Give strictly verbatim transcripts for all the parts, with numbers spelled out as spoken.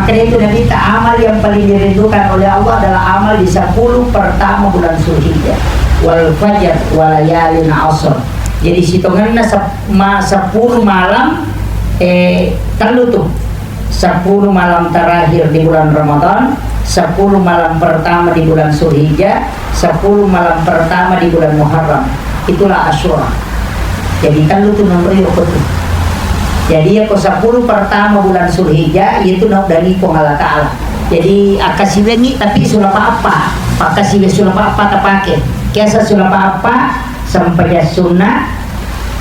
Karena itu Nabitta, amal yang paling dirindukan oleh Allah adalah amal di sepuluh pertama bulan Zulhijjah. Wal fajr wa layalin ashr. Jadi sitongenna sep-, ma-, sepuluh malam, eh, tellu tu. Sepuluh malam terakhir di bulan Ramadan, sepuluh malam pertama di bulan Zulhijjah, sepuluh malam pertama di bulan Muharram. Itulah Asyura. Jadi, tellu tu nonroi okko tu. Jadi, yako sepuluh pertama bulan Zulhijjah, itu nauddangi Puang Allah Ta'ala. Jadi, akkasiwiangngi, tapi sulapa eppa. Pakkasiwiang sulapa eppa tapake. Kiasa sulapa eppa, sempajang sunna,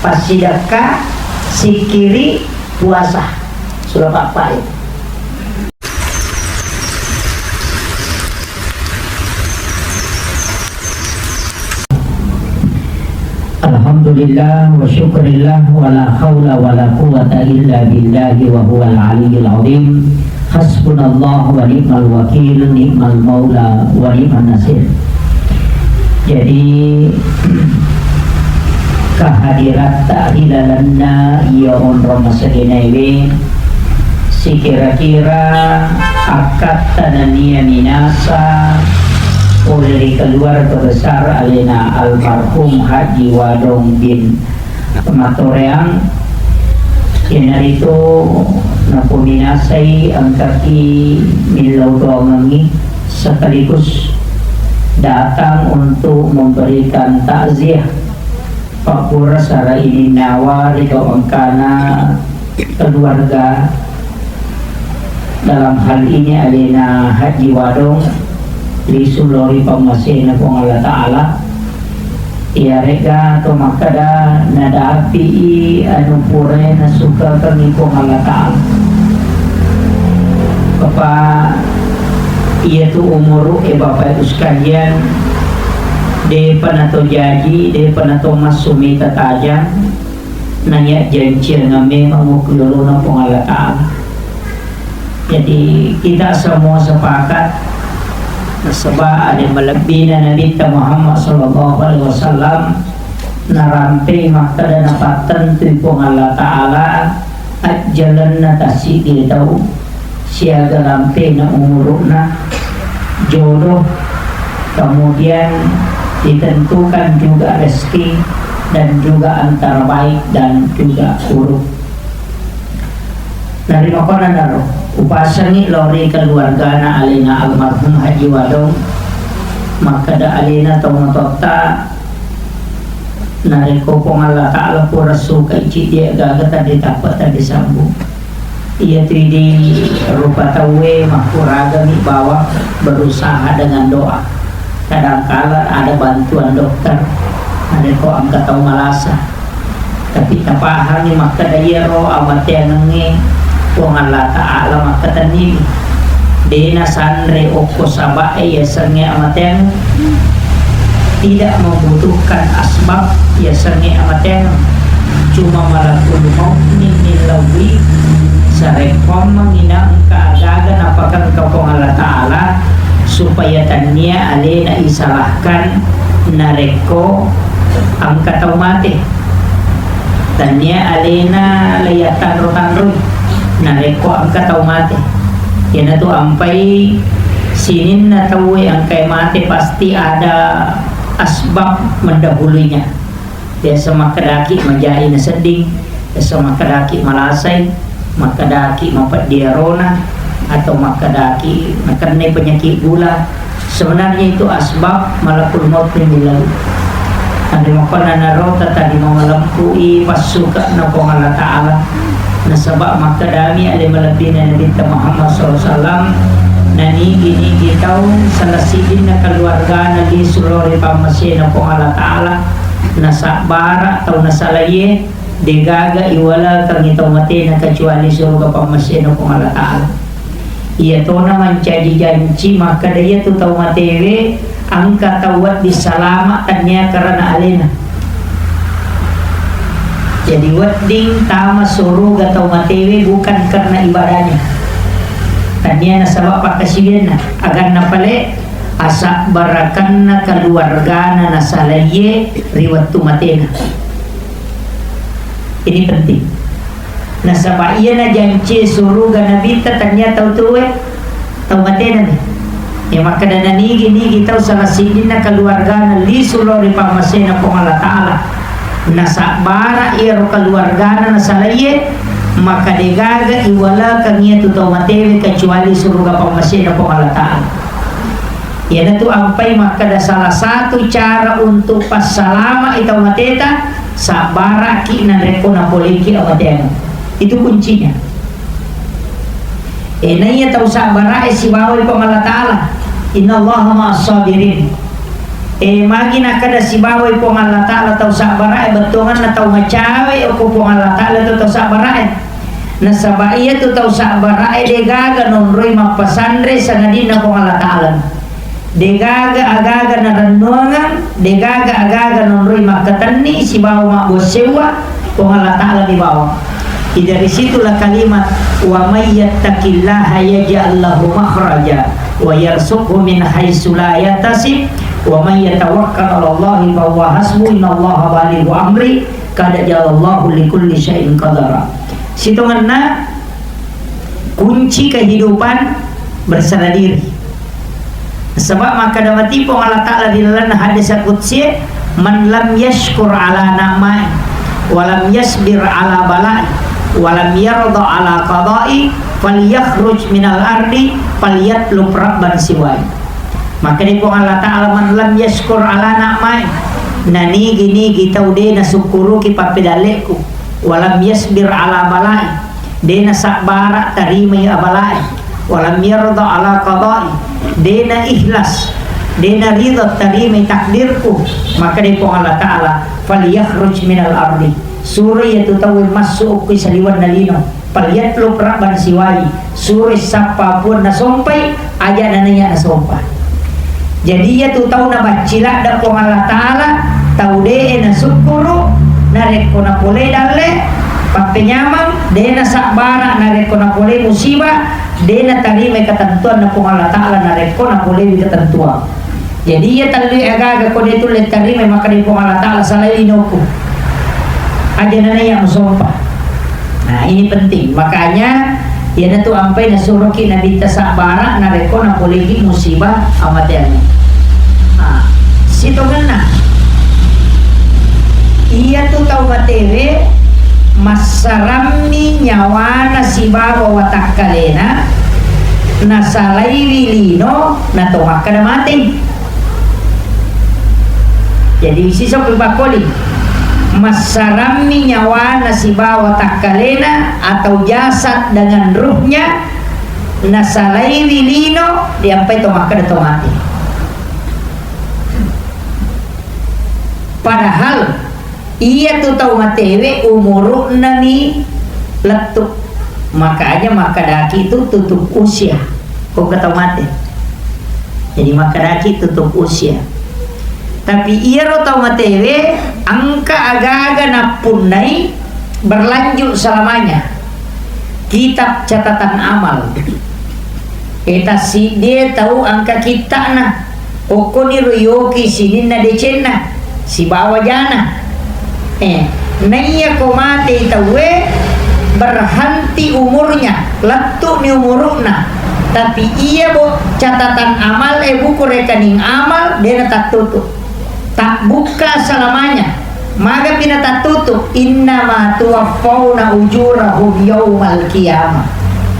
passidekka, sikkiri, puasa. Sulapa eppa itu. Alhamdulillah wa syukrillah wa la haula wa la quwwata illa billahi wa huwal aliyyil azim. Hasbunallah wa ni'mal wakil, ni'mal maula wa ni'man nasir. Jadi, kehadiratta ri lalenna iya onrong masegenaewe, sikira-kira akkatta nennia minasa pole ri keluarga besar alena almarhum Haji Wadong bin Matoreang, iyanaritu napominasai engkaki millau doangengngi sekaligus datang untuk memberikan takziah. Pappura sara ininnawa ri gau engkana keluarga, dalam hal ini alena Haji Wadong, lisu lao ri pammasena Puang Allah Ta'ala. Iyarega to makkeda nadapi'i anu purae nasukakengngi Puang Allah Ta'ala. Bapak, iyatu umuru e Bapak Ibu sekalian, depa nato jaji, depa nato massu mita tajang, naiya jancianna memang okko yolona Puang Allah Ta'ala. Jadi, kita semua sepakat, nasaba ale malebbina Nabitta Muhammad sallallahu alaihi wasallam, narampei makkeda napattentui Puang Allah Ta'ala ajjalenna tassiddi tau, siaga lampena umuru'na, jodoh, kemudian ditentukan juga rezeki dan juga antara baik dan juga buruk. Narimakkuannanaro, upasengngi lao ri keluargana alena almarhum Haji Wadong, makkeda alena tau matoatta, narekko Puang Allah Ta'ala pura sukai ciddi gaga taddi tappa taddi sambu. Iyatu idi rupa tauwe makkuragami bawang berusaha dengan doa. Kadangkala ada bantuan dokter, narekko engka tau malasa. Tapi tapahangngi makkeda iyaro amateangengnge Puang Allah Ta'ala makkatenniwi. De nasanre okko saba'e yasengnge amateangeng. Tidak membutuhkan asbab yasengnge amateangeng. Cuma malakul mautni millauwi, sarekkoammengngi naengka agaga napakengka Puang Allah Ta'ala, supaya tannia alena isalahkan narekko engka tau mate. Tannia alena leiyattanro-tanroi narekko engka tau mate. Iyanatu ampai sininna tauwe engkae mate pasti ada asbab mendahulunya. Biasa makkedaki majai nasedding, biasa makkedaki malasai, makkedaki mapeddi arona, atau makkedaki nakennai penyakit gula. Sebenarnya itu asbab malakul maut ri millau. Anre makkonnanaro tatarima malempui passuke'na Puang Allah Ta'ala. Nasaba makkedami ale malebbina Nabitta Muhammad sallallahu alaihi wasallam, nanigi-nigi taung salah siddinna keluargana lisu lao ri pammasena Puang Allah Ta'ala, nasabbara tau nasalaiye, degaga iwalakengngi tau matena kecuali suruga pammasena Puang Allah Ta'ala. Iyatona mancaji janci makkeda iyatu tau matewe engka tau wedding salama tannia karena alena. Jadi wedding tama suruga tau matewe bukan karena ibadahnya. Tannia nasaba pakkasiwianna, aganna pale asabbarakenna keluargana nasalaiye ri wettu matena. Ini penting. Nasaba iyana janci suruga Nabitta, tania tau tuwe, tau matena ni. Ya, makkeda nanigi-nigi tau salah siddinna keluargana lisu lao ri pammasena Puang Allah Ta'ala. Nasabbara iyaro keluargana nasalaiye, maka degaga iwalakang iyatu tau matewe kecuali suruga pammasena Puang Allah Ta'ala. Iyanatu ampai makkeda salah satu cara untuk passalama'i tau mateta, sabbaraki narekko napoleki amateangnge. Itu kuncinya. E, naiya tau sabbara'e sibawai Puang Allah Ta'ala. Innallaha ma'as sabirin. E, magi nakkeda sibawai Puang Allah Ta'ala tau sabbara'e, bettuanganna tau macawe okko Puang Allah Ta'ala tu tau sabbara'e. Nasaba iyatu tau sabbara'e degaga nonroi mappasanre sangadinna Puang Allah Ta'ala. Degaga agaga narennuangang, degaga agaga nonroi makkatenni sibawa mabbuang sewwa, Puang Allah Ta'ala mi bawang. Jadi dari situlah kalimat, "Wa may yattaqillaha yaj'al lahu makhraja wa yarzuqhu min haitsu la yahtasib, wa may yatawakkal 'alallahi fa huwa hasbuh, innallaha balighu amri, qad ja'alallahu likulli syai'in qadara." Sitongenna kunci kehidupan berserah diri. Sebab makkeda mati Puang Allah Ta'ala di dalam hadis qudsi, "Man lam yashkur ala na'mai, wa lam yasbir ala balai, wa lam yarda ala qadai, falyakhruj minal ardi, falyatlub rabban siwai." Makkeda Puang Allah Ta'ala, "Man lam yashkur ala na'mai," nanigi-nigi tau de nasukkuruki pappedalleku, "wa lam yasbir ala balai," de nasabbara tarimai abalae, "wa lam yarda ala qadai," de na ikhlas, de na ridha tarimai takdirku, makkeda Puang Allah Ta'ala, "Falyakhruj minal ardi," suroi iyatu tauwe massu okko saliwenna lino, "Falyatlub rabban siwai," suroi sappa puang nasompai, aja nanaiya nasompa. Jadi iyatu tau nabacci ladde Puang Allah Ta'ala, tau de e nasukkuru, narekko napole dalle, pappenyameng, de nasabbara, narekko napole musibah, de natarimai ketentuanna Puang Allah Ta'ala, narekko napolewi ketentuan. Jadi iya tellui agaga ko de tulle tarimai, makkeda Puang Allah Ta'ala, "Salai linoku, aja nanaiya musompa." Nah, ini penting. Makanya, iyanatu ampai nasuroki Nabitta sabbara narekko napoleki musibah amateangnge. Nah, sitongenna. Iyatu tau matewe massarammi nyawana sibawa watakkalena, nasalaiwi lino, nato makkeda matei. Jadi, sisokki pakkoli, massarammi nyawana sibawa takkalena atau jasad dengan ruhnya, nasalaiwi lino, diampai to makkeda to mati. Padahal iyatu tau matewe umuru'nami lettu. Makanya makkedaki tu tutup usia. Ko ke tau mate. Jadi makkedaki tutup usia. Tapi iyaro tau matewe engka agaga nappunnai berlanjut selamanya. Kitab catatan amal. Eta siddi tau engka kitta'na. Okkoniro yoki sininna decenna sibawa jana. Eh, naiya ko matei tauwe, berhenti umurnya, lettu'ni umuru'na. Tapi iya bo catatan amal, eh, buku rekening amal, dena tattutu. Tabbukka selamanya. Magapi natattutu? "Innama tuwaffauna ujurahum yaumal qiyamah."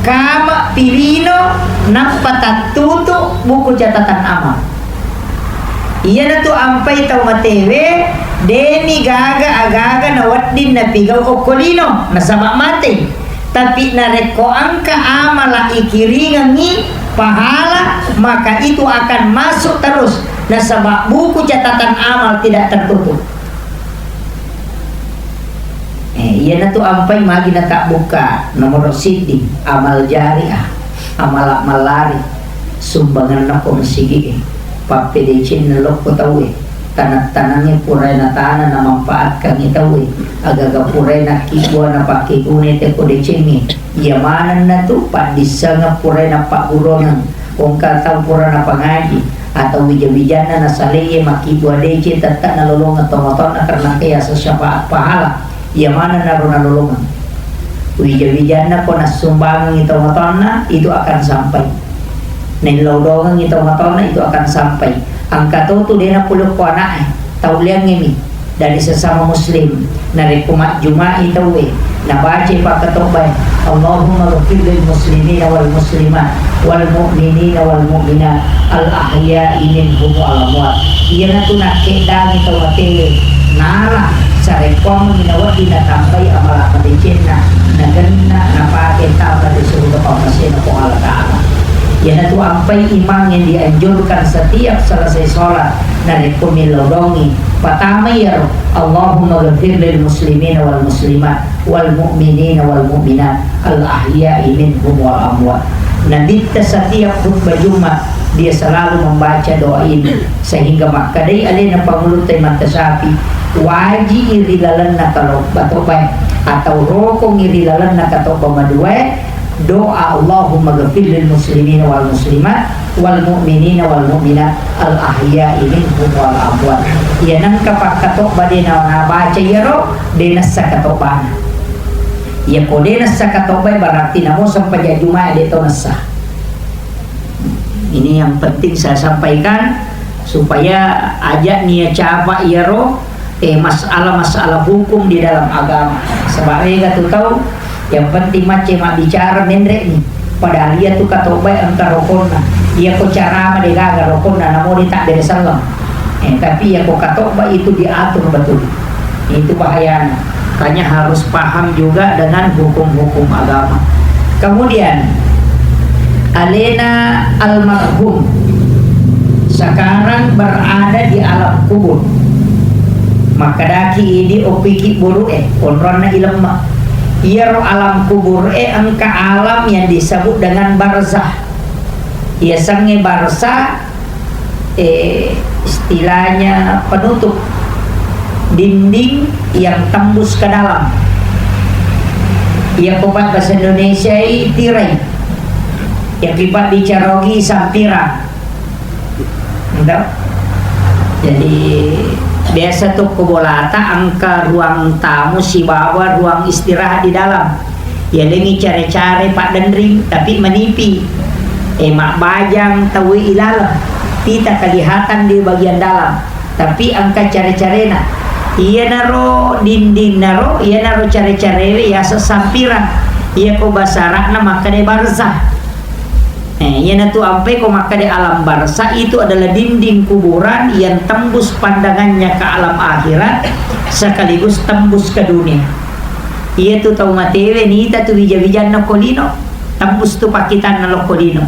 Kama pilino nappa tattutu buku catatan amal. Iyanatu ampai tau matewe, deni gaga agaga nawedding napigau okko lino, nasaba matei. Tapi narekko engka amala ikiringengngi pahala, maka itu akan masuk terus, nasaba buku catatan amal tidak tertutup. Eh, iyanatu ampai magi natabbukka nomoro siddi, amal jariah, amala mallari, sumbanganna ko masigi'e, pappedecenna lokko tauwe. Tanang-tanangnge purae natana namanfaatkangngi tauwe, agaga purae nakkibua napakkegunai te ko decengnge. Iya manenna tu paddissengeng purae nappagguruangeng. Engka tau pura napangaji atau wija-wijanna nasalaiye makkibua deceng, tette nalolongeng tomatoanna karena engka yaseng syafaat pahala. Iya manenna ro nalolongeng. Wija-wijanna ko nassumbangengngi tau matoanna, itu akan sampai. Naillau dongengngi tau matoanna, itu akan sampai. Engka to tu de napolokko ana'e, tau liangngemi dari sesama muslim. Narekko majjumai tauwe, nabacai pakkatobbae, "Allahumma ghfir lil muslimina wal muslimat, wal mu'minina wal mu'minat, al ahya'i minhum wal amwat." Iyanatu nakkeddangi tau matewe, nala sarekkuammengngi nawedding natambai amala madecenna, nagenna napake tama ri suruga pammasena Puang Allah Ta'ala. Iyanatu ampai imang yang dianjurkan setiap selesai sholat, narekko millau dongi, patamai iyaro, "Allahumma ghfir lil muslimina wal muslimat, wal mu'minina wal mu'minat, al ahya'i minhum wal amwat." Nabitta setiap khutbah Jumat, dia selalu membaca doa ini, sehingga makkedai alena Pangulutta Imam Syafi'i, waji'i ri lalenna kalobba tobae atau rokongi ri lalenna katobba maduae, doa, "Allahumma ghfir lil muslimina wal muslimat, wal mu'minina wal mu'minat, al ahya'i minhum wal amwat." Iya nengka pakkatobba de na-, nabaca iyaro, de nessa katobbana. Iya ko de nessa katobbae, berarti namo sempajang Jumae de to nessa. Ini yang penting saya sampaikan, supaya aja nia capa iyaro, eh, masalah-masalah hukum di dalam agama. Sebab mega tu tau, yang penting macce mabbicara menre ni. Padahal iya tu katobbae engka rokonna. Iya ko carama de gaga rokonna, namo de tabbere selleng. Eh, tapi iya ko katobba itu diatur betul. Itu bahayanya. Makanya harus paham juga dengan hukum-hukum agama. Kemudian, alena almarhum sekarang berada di alam kubur. Makkedaki idi okki kibburu'e, onronna ilemma. Iyaro alam kubur e engka alam yang disebut dengan barzah. Yasengnge barzah, eh, istilahnya penutup dinding yang tembus ke dalam. Iya ko pa bahasa Indonesia i tirai. Iya ko pa bicara ogi sampira. Entah. Jadi, biasa tu ko bolata engka ruang tamu sibawa ruang istirahat di dalam. Yalengngi care-care paddenring, tapi manipi. Eh, mabbajang tauwe ilaleng. Tidak kelihatan di bagian dalam. Tapi engka care-carena. Iyanaro dindingnaro, iyanaro care-carewe yaseng sampirang. Iya ko bahasa Arabna makkeda barzah. Eh, iyanatu ampai ko makkeda alam barzah itu adalah dinding kuburan yang tembus pandangannya ke alam akhirat sekaligus tembus ke dunia. Iyatu tau matewe nita tu wija-wijanna ko lino, tembus tu pakkitanna lokko lino.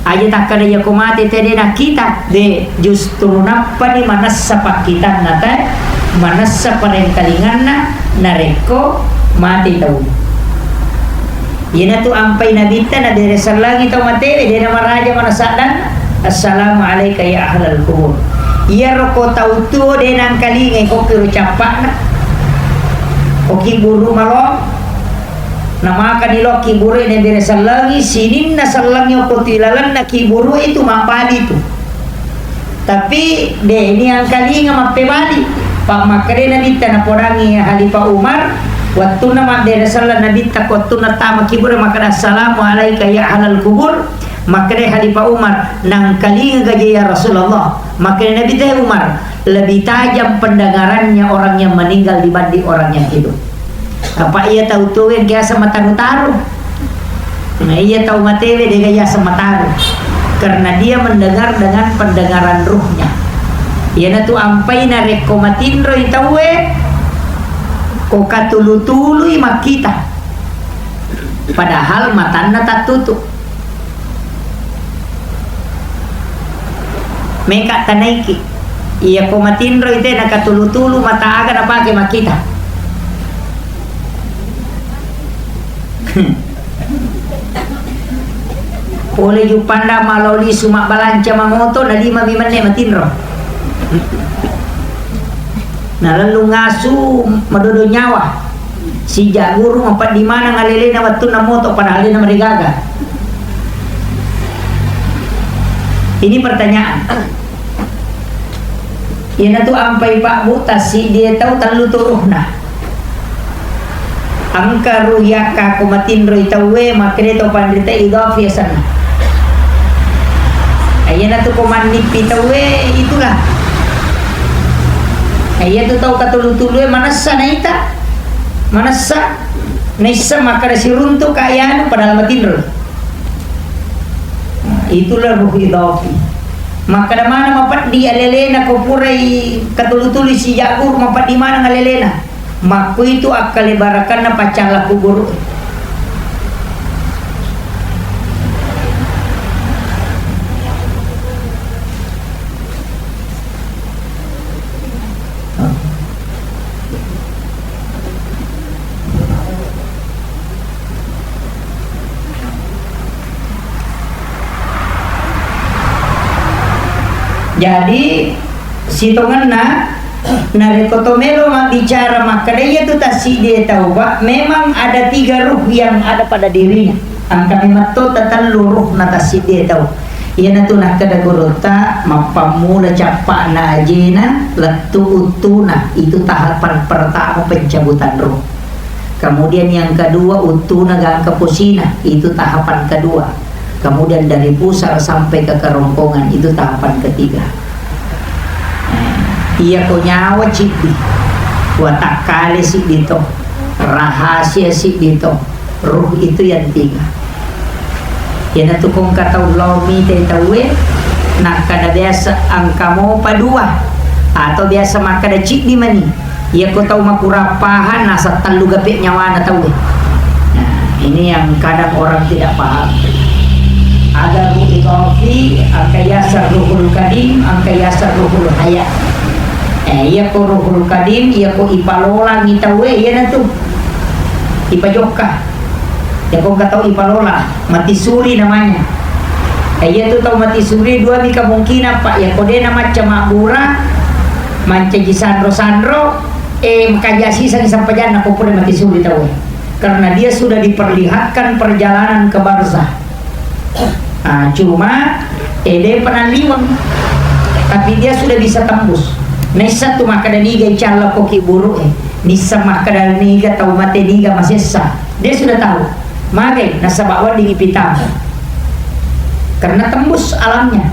Aja takkeda, "Iya ko mate te de nakkita." De, justru nappani manessa pakkitanna te, manessa parengkalinganna narekko mate tau. Iyanatu ampai nabitta nabere sellengi tau matewe, de namaraja manassaddanna, "Assalamu alaika ya ahlal kubur." Iyaro ko tau tuo de nangkalingai ko kiro cappa'na, ko kiburu malong, namakani lo kiburu e nabere sellengi, sininna sellengi okko tu ilalenna kiburu itu mabbali tu. Tapi de niangkalinga mappebali. Pa makkeda Nabitta napodangi Khalifah Umar, wettunna mabbere selleng Nabitta ko wettunna tama kibure makkeda, "Assalamu alaika ya ahlal kubur." Makkeda Khalifah Umar, "Nangkalinga gaje ya Rasulullah." Makkeda Nabitta, "Hai Umar, lebih tajam pendengarannya orang yang meninggal dibanding orang yang hidup." Apa iya tau tuo engka yaseng mataru-taru. Nah, iya tau matewe dega yaseng mataru. Karena dia mendengar dengan pendengaran ruhnya. Iyanatu ampai narekko matinroi tauwe, ko katulu-tului makkita. Padahal matanna tattutu. Meka tanaiki. Iya ko matinroi te nakatulu-tulu mata aga napake makkita. Pole juppanda malao lisu mabbalanca mangoto na lima mi menne matinro. Nalellung asu madodo nyawa. Sija guru mapeddi maneng alelena wettunna moto padahal dena marigaga. Ini pertanyaan. Iyanatu ampai pabbu tassiddi tau tellu turuhna. Engka ruh yakka ko matinroi tauwe, makkeda tau panrita idhafi asenna. Iyanatu ko mannippi tauwe, itulah. Iyatu tau katulu-tulue manessa naita. Manessa. Naisseng makkeda siruntu ka iyanu padahal matinro. Nah, itulah ruh idhafi. Makkeda maneng mapeddi alelena ko purai katulu-tulu sijagur, mapeddi maneng alelena. Makkuitu akkalebarakanna paccalla kuburu. Jadi, sitongenna, narekko to melo mabbicara makkeda iyatu tassiddie tau, Pak, memang ada tiga ruh yang ada pada dirinya. Engka memetto tatellu ruhna tassiddie tau. Iyanatu nakkeda gurutta, mappammula cappa'na ajena, lettu uttuna, itu tahapan pertama pencabutan ruh. Kemudian yang kedua, uttuna gangka posina, itu tahapan kedua. Kemudian dari pusar sampai ke kerongkongan, itu tahapan ketiga. Eh, iya ko nyawa ciddi, watakkale siddi to, rahasia siddi to, ruh itu yang tiga. Iyanatu ko engka tau lao mitai tauwe, nakkada biasa engka mopa dua, atau biasa makkada ciddi mani. Iya ko tau makurang paham, naseng tellu gape nyawana tauwe. Nah, ini yang kadang orang tidak paham. Ada ruh idafi, engka yaseng ruhul kadim, engka yaseng ruhul haya. Eh, iya ko ruhul kadim, iya ko ipalolangi tauwe, iyanatu. Ipajokka. Iya ko engka tau ipalola, mati suri namanya. Eh, iyatu tau mati suri, dua mi kemungkinan, Pak. Iya ko de namacca mabbura, mancaji sanro-sanro, eh, makaja siseng sampajanna ko pura mati suri tauwe. Karena dia sudah diperlihatkan perjalanan ke barzah. Ah, cuma, eh, de pernah liweng. Tapi dia sudah bisa tembus. Naisseng tu makkeda niga icalla ko ki buru, eh. Nisseng makkeda niga tau mate niga masessa. Dia sudah tahu. Magai, nasaba wedding ipitama. Karena tembus alamnya.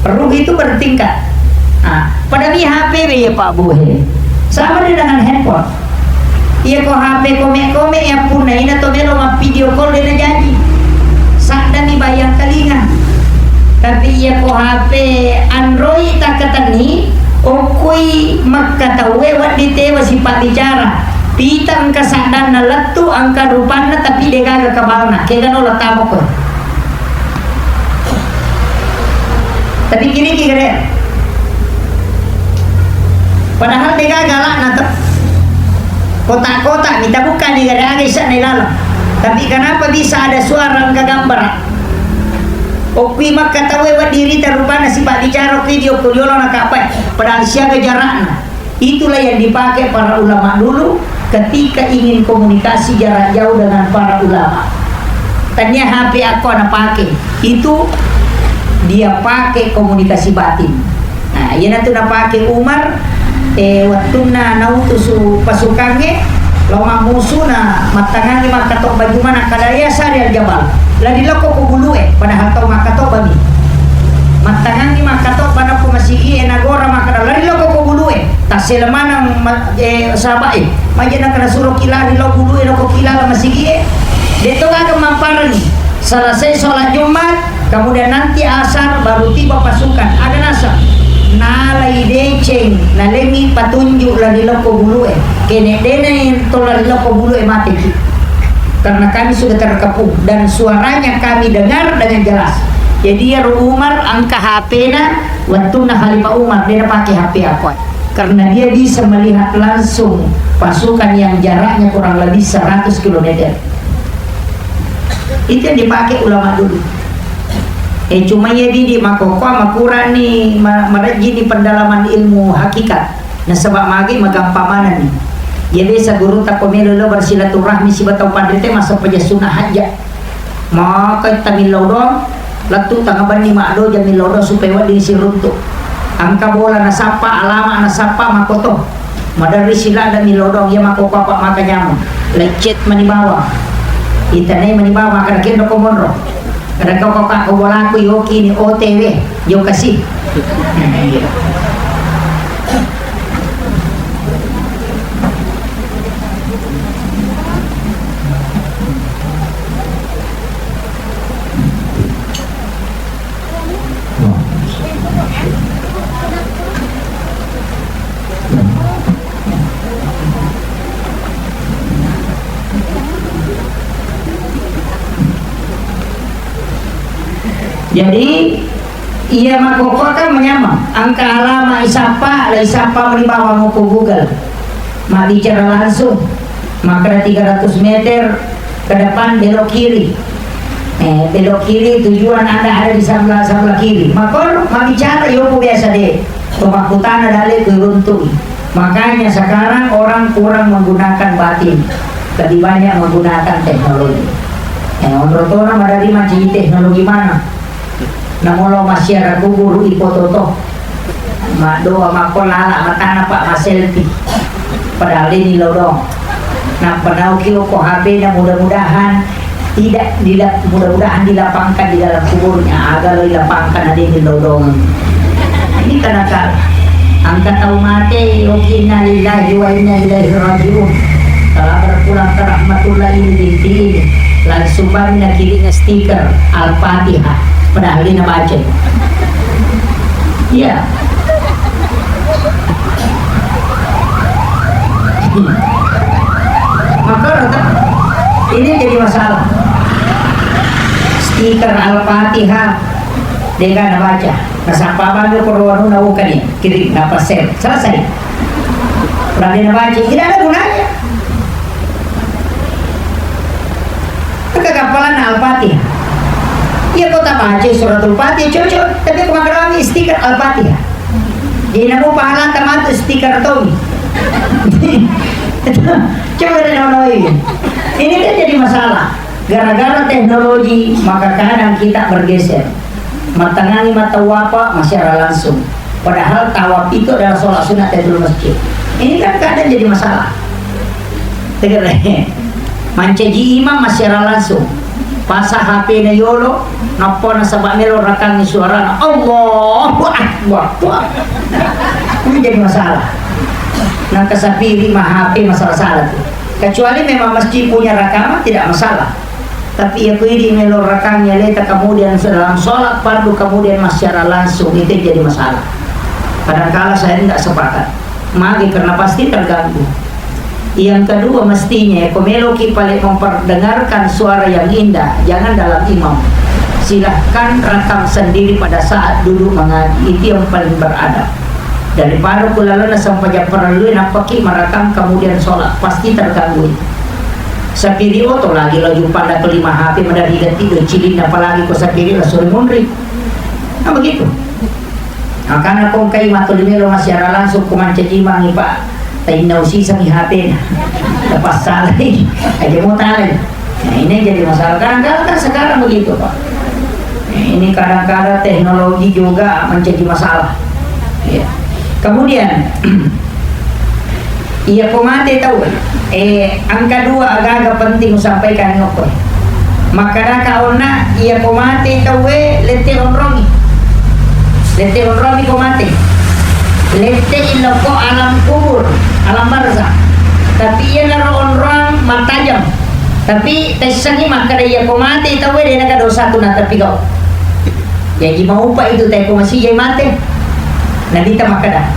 Ruh itu bertingkat. Ah, pada mi H P be ya Pak Bu he. Sama dia dengan handphone. Iya ko H P kome-kome ya punna ina to melo ma video call de najaji. Saddami bayang kalinga. Tapi iya ko H P Android takkatenni, okkui makka tauwe wedding tewa sipabbicara. Pita engka saddanna lettu, engka rupanna, tapi degaga kebalna. Kegano lettamoko. Tapi kiriki gare. Padahal degaga lakna to. Kotak-kotak, mita buka ni gare aga isakna ilalang. Tapi kenapa bisa ada suara engka gambara? Okkui makka tauwe wedding rita rupanna sipabbicara video ko riolo nakapai. Padahal siaga jarakna. Itulah yang dipakai para ulama dulu ketika ingin komunikasi jarak jauh dengan para ulama. Tania H P aku anak pakai, itu dia pakai komunikasi batin. Nah, iyanatu napake Umar, eh, wettunna nautusu pasukangnge, lao mammusuna, mattangangi makkatobba jumana kada ya Sari Al-Jabal. Lari lokko ko bulue, padahal tau makkatobba mi. Mattangangi makkatobba nappo masigi e nagora makkada lari lokko ko bulue. Tassele maneng ma-, eh, sahabat e. Maje nakana suro ki lari lo bulue lokko ki lala masigi e. Deto gaga mamparani. Selesai sholat Jumat, kemudian nanti asar baru tiba pasukan. Aga naseng? Nalai deceng, nalengi patunjuk lari lokko bulue. Kene dena to lari lokko bulue mateki. Karena kami sudah terkepung dan suaranya kami dengar dengan jelas. Jadi ya Umar angka H P-na, wettunna Khalifah Umar, dia pakai H P apa? Karena dia bisa melihat langsung pasukan yang jaraknya kurang lebih seratus kilometer. Itu yang dipakai ulama dulu. Eh, cuma iya didi makkokkoe makurani ma-, marejjini pendalaman ilmu hakikat. Nasaba magi magampang manenni. Iya biasa gurutta ko melo lo bersilaturahmi siba tau panrite masa pejasuna hajja. Maka tamillau doang, lettu tanga benni maddoja millau doang supaya wedding siruntu. Angka bola nasappa, alama nasappa, makoto. Maderri silada milodong iya mako papa maka nyameng. Lecet mani bawang. Itanai mani bawang maka kenro ko monro. Rekko ko ka ko bolaku yoki ni O T W, yo kasi. Jadi, iya makkokkoe kan manyameng. Engka alama isappa, la isappa mani bawang ko Google. Mabbicara langsung, makkeda tiga ratus meter ke depan belok kiri. Eh, belok kiri tujuan Anda ada di sebelah, sebelah kiri. Makkoro, mabbicara, yopo biasa deh. To makkutana dale ku runtu'i. Makanya sekarang orang kurang menggunakan batin, lebih banyak menggunakan teknologi. Eh, onrong tona madari mancaji teknologi mana? Namolo massiara kuburu ipototo. Maddoa makko lala matana pak maselfie. Padahal ini lodong. Nappa nauki ko H P na mudah-mudahan tidak dila-, mudah-mudahan dilapangkan di dalam kuburnya, aga lo dilapangkan ada yang dilodong. Ini kadang-kadang angka tau mate, oke, innalillahi wa inna ilaihi rajiun. Telah berpulang ke rahmatullah ini binti ini. Langsung bami nakiring stiker Al-Fatihah. Padahal ini baca. Iya. Maka rata ini jadi masalah. Stiker Al-Fatihah, dega nabaca. Nasapa bangga perwanu na ukani, kiri napa sel. Selesai. Berarti nabaca, tidak ada gunanya. Maka kapalan Al-Fatihah. Iya, kota baca suratul Fatihah, cocok. Tapi kemakarami stiker Al-Fatihah. Jadi, namo pahala tamatu stiker Tommy. Coba dari nono ini. Ini kan jadi masalah. Gara-gara teknologi, maka kadang kita bergeser. Matangangi mata wapa, massiara langsung. Padahal tawaf itu adalah sholat sunat tahiyatul masjid. Ini kan kadang jadi masalah. Tegere. Mancaji imam massiara langsung. Pasa H P na yolo, nappo nasaba melo rakangi suarana. Allahu Akbar. Wah. Ini jadi masalah. Nangka sapiri ma H P masalah-salah tuh. Kecuali memang masjid punya rekaman, tidak masalah. Tapi ya, kui di melo rakangi aleta, kemudian dalam sholat fardu, kemudian massiara langsung, itu yang jadi masalah. Kadangkala saya tidak sepakat. Magi karena pasti terganggu. Yang kedua, mestinya ya, ko meloki paling memperdengarkan suara yang indah, jangan dalam imam. Silahkan rekam sendiri pada saat duduk mengaji, itu yang paling beradab. Daripada ku lalona sempajang parellui, nappaki merekam kemudian sholat, pasti terganggu itu. Sapiri oto lagi laju pada kelima H P madari gatti do cilin, apalagi ko sapiri la sore munri. Nah, begitu. Makana ko engkai matuli melo massiara langsung ko mancaji mangi, Pak. Tainna usisangi H P-na. Lepas salai. Aja mau talai. Nah, ini jadi masalah. Kadang-kadang kan sekarang begitu, Pak. Nah, ini kadang-kadang teknologi juga menjadi masalah. Ya. Kemudian, iya ko mate tau, eh, angka dua aga-aga penting usampaikan ngokko. Makkadaka onna, iya ko mate tauwe, lette onrongi. Lette onrongi ko mate. Lette ilokko alam kubur, alam barzakh. Tapi iyanaro onrong mattajeng. Tapi taissengngi makkeda iya ko mate tauwe, de naga dosa tu natepi gau. Jaji maupa itu tae ko masijai mate. Nabitta makkeda,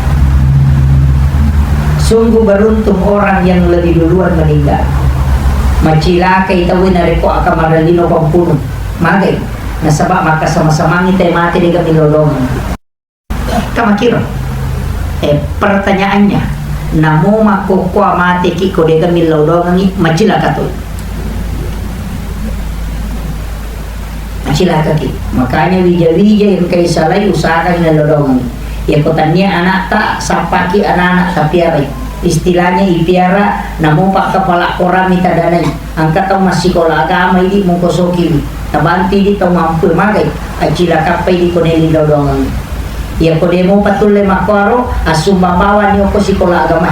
sungguh beruntung orang yang lebih duluan meninggal. Macilakai tauwe narekko aka marellino pampunu. Magai, nasaba maka sama-samangi tae mate dega milodong. Kamakiro. Eh, pertanyaannya, namo makkokkoa mateki ko dega millau dongangi, macilaka toi. Macilakaki. Makanya wija-wija yang kai salai usahakan millau dongangi. Ya ko tania anakta, sapaki anak-anak tapiarai. Istilahnya ipiara, namo pakkapala korami tadanai. Engka tau massikola agama idi mungkosokiwi, tabantu idi tau mampu magai, accilakappa idi ko nelli daudongengngi. Iyako de mopa tulle makkuaro, assumbang bawani okko sikola agama.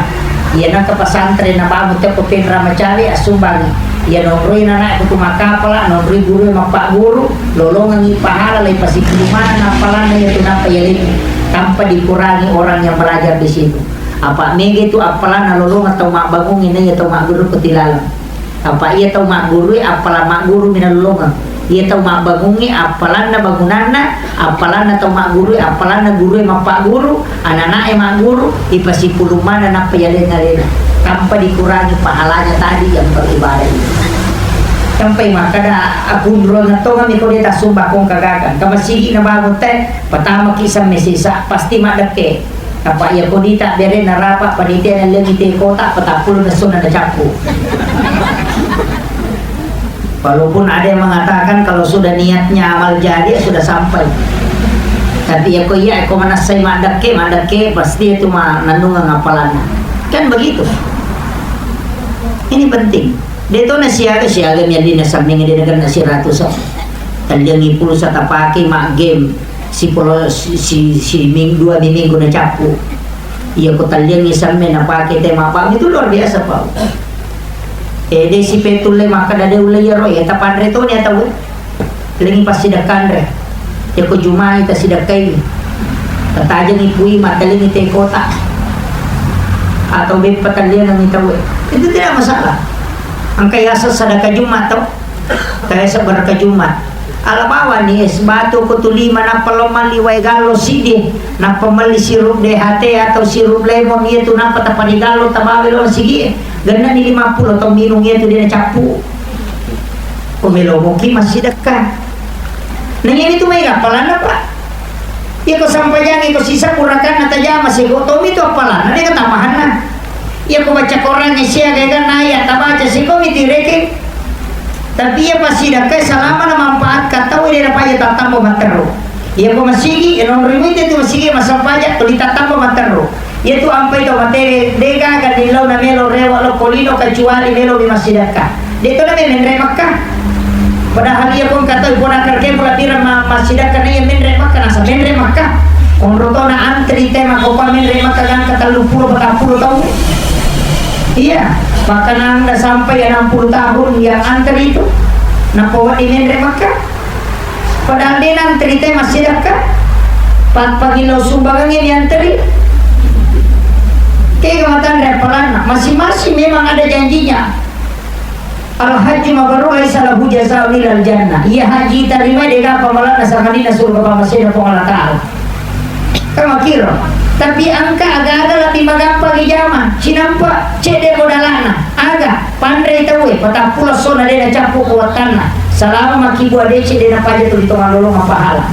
Iya nengka pesantren nabangun tekko penra macawe assumbangi. Iya nonroi nana'e kutu makkapala, nonroi gurue mappagguru, lolongengngi pahala lai pasipulung maneng appalanna iya tu nappa yalengngi, tanpa dikurangi orang yang belajar di situ. Apa mega tu appalanna lolongeng tau mabbangungnge naiya tau magguru ko tilaleng. Apa iya tau maggurue appalang maggurumi nalolongeng. Iya tau mabbangungnge appalanna bangunanna, appalanna tau maggurue, appalanna gurue mappagguru, anana'e magguru, ipasipulung maneng nappa yaleng alena. Tanpa dikurangi pahalanya tadi yang beribadah itu. Sampai makkada, akunrongeng tongeng mi ko de tassumbang ko engka gaga. Engka masigi nabangun te, patamaki semme sesa, pasti maddekke. Apa iya ko dita bere narapa panitia nallengi te kota, patappulo nessuna nacappu. Walaupun ada yang mengatakan kalau sudah niatnya amal jariah sudah sampai. Tapi iya ko iya, ko manassai maddekke, maddekke, pasti itu ma-, nannungeng appalanna. Kan begitu. Ini penting. De to na siaga, siaga mi allinna sammengnge de nagenna siratu so. Talliangi pulsa tapake ma game sipolo si, si, si ming-, dua mi minggu nacappu. Iya ko talliangi samme napake te mabba itu luar biasa, Pak. Eh, de si petulle makkada de ulle iyaro, eh, tapanre toni atau lengi passidekkanre. Yako Jumai tasidekkai. Tatajengi pui matalengi te kota. Atau beppa talliangengi tau. Itu tidak masalah. Engka yaseng sedekah Jumat to. Taesa berkah Jumat. Ala bawani es batu ko tu lima nappa lo malli wae gallo sidi. Nappa melli sirup D H T atau sirup lemon iya tu nappa taparigallo tabawe lo sigi. Gennani lima puluh tau minung iya tu de nacappu. Ko melo moki massidekka. Nah, iya tu mai appalanna, Pak. Iya ko sampajang, iya ko sisa purakanna tajama sego tomi tu appalanna, de kata mahanna. Iya ko baca Quran siaga kan ayat tabaca sego mi tireke. Tapi iya passidekka selama na manfaat ka tau de na paja tatambo matteru. Iya ko masigi, iya nonroi muite tu masigi masampaja tuli tatambo matteru. Iya tu ampai tau mate de gaga dillau na melo rewa lo kolino kecuali melo mi massidekka. De to na menre Makkah. Padahal iya pun kata pun akar ke pula pira ma-, massidekka na iya menre Makkah, nasa menre Makkah. Onro to na antri tema ko pa menre Makkah gangka tellu puluh patang puluh tahun. Iya, bahkan anda sampai enam puluh tahun yang antri itu. Napa wadi menre Makkah? Padahal de nantri te massidekka. Pa-, pagillau sumbangan ini antri. Kega matanre appalanna. Masing-masing memang ada janjinya. Al-hajju mabrur laisa lahu jazaa'un illal jannah. Iya haji tarima de gapa malana sangadina surga pamasena Puang Allah Ta'ala. Kamakiro. Tapi engka aga-aga lebbi magampa rijama, cinampa, cedde modalana, aga, panrei tauwe, patappulo sona de nacappu kuwattanna, salama makkibua deceng de napaja tuli to malolongang pahala.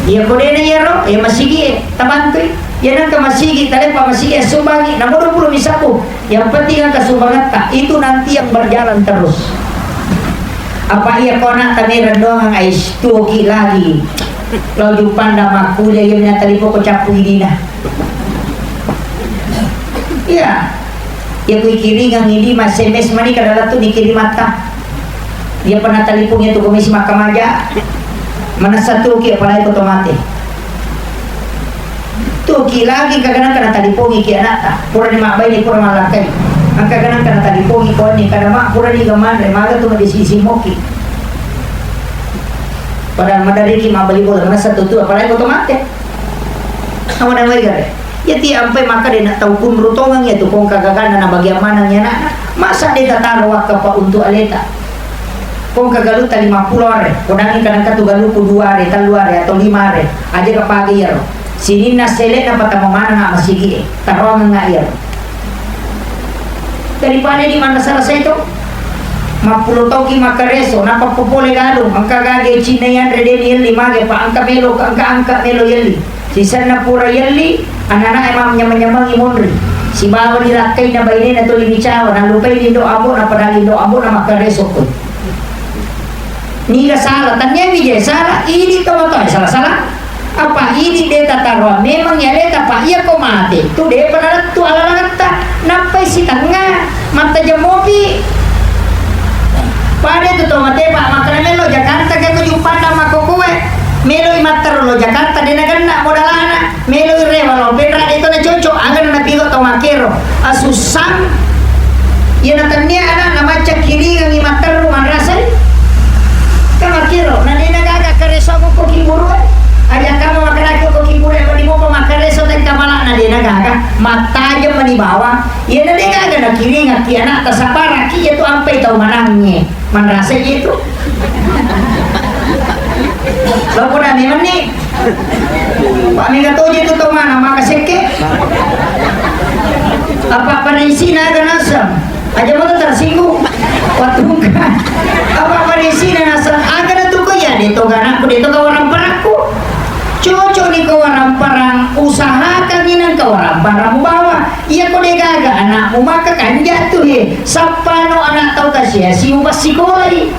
Iya ko de na iyaro, iya masigi e, tabantui. Iya nengka masigi, taleppa masigi, assumbangi, namo dua puluh mi sabbu. Yang penting engka sumbangetta, itu nanti yang berjalan terus. Apa iya ko anakta mereng doang, ais, tuoki lagi. Lao juppanda makkuliah, iya mina talipo ko cappu idina. Iya. Iya ku ikiringang idi ma S M S mani kada latu nikirimatta. Iya pernah talipungi tu komisi makkamaja. Manessa tuoki apalagi ko tomate. Tuoki lagi kaganang kana talipongi ki anakta. Pura ni mabbaini pura malakkai. Angka ganang kana talipongi ko ni kada ma pura ni gamanre maga tu madisi-disi moki. Padahal madariki mabbali bola manessa tu tu apalagi ko tomate. Sama dan wae gare. Iya ti ampai maka de na tau kunru tongeng iya tu kong kagaganna na bagian maneng iya anakna. Masa de tataro wakka pa untuk aleta. Kong kagalutta lima puluh are, kodangi kadang katu galuku dua are, tellu are, atau lima are. Aja kapake iyaro. Sininna sele na patama maneng a masigi e. Taroang nga iyaro. Daripada di mana salah saya itu? Mappulo tauki makareso, nappa popole galung, engka gage cinna yanre deni yelli mage pa engka melo, engka angka melo yelli. Sisenna pura yelli, anana emang nyameng-nyamengi monri. Sibawa dirakkaina bainena tuli micawa, nalupai lindo ambo, napadali lindo ambo, na makareso pun. Niga salah, tanya mi je salah, ini to matoa salah-salah. Apa ini de tataroang memang ya leta, pa iya ko mate tu de pernah tu alalangetta, nappai sitengnga, matta jemopi. Pada tu to mate pa makana melo Jakarta ke ko juppanda makko kowe. Melo Matteru lo Jakarta, de' nagenna modalana, melo i rewa lo, penra de' to na cocok, aga na napigau tau makkero, asussang, iya na tennia ana' na macca kiringengngi matteru manrasai, ka makkero, na de' na gaga kareso ko kiburu, aja kamu makanaki ko kiburu, apa di mopa makkareso tengka malana de' na gaga, mattajeng mani bawang, iya na de' gaga na kiringekki ana' tasabaraki iya tu ampai tau manangnge. Manrasa je tu. Loko na memang ni. Pak mega toje tu tau mana maka sekke. Apa pada isi naga nasem. Aja mau tersinggung. Waktu bukan. Apa pada isi nasem. Aga na tu ko ya de' to ganaku de' to kawaran perakku. Cocok ni kawaran perang. Usahakan ni nang kawaran perang bawa. Iyako de' gaga ana'mu maka kanja tu he, sappano ana' tau kasiasi mupassikolai.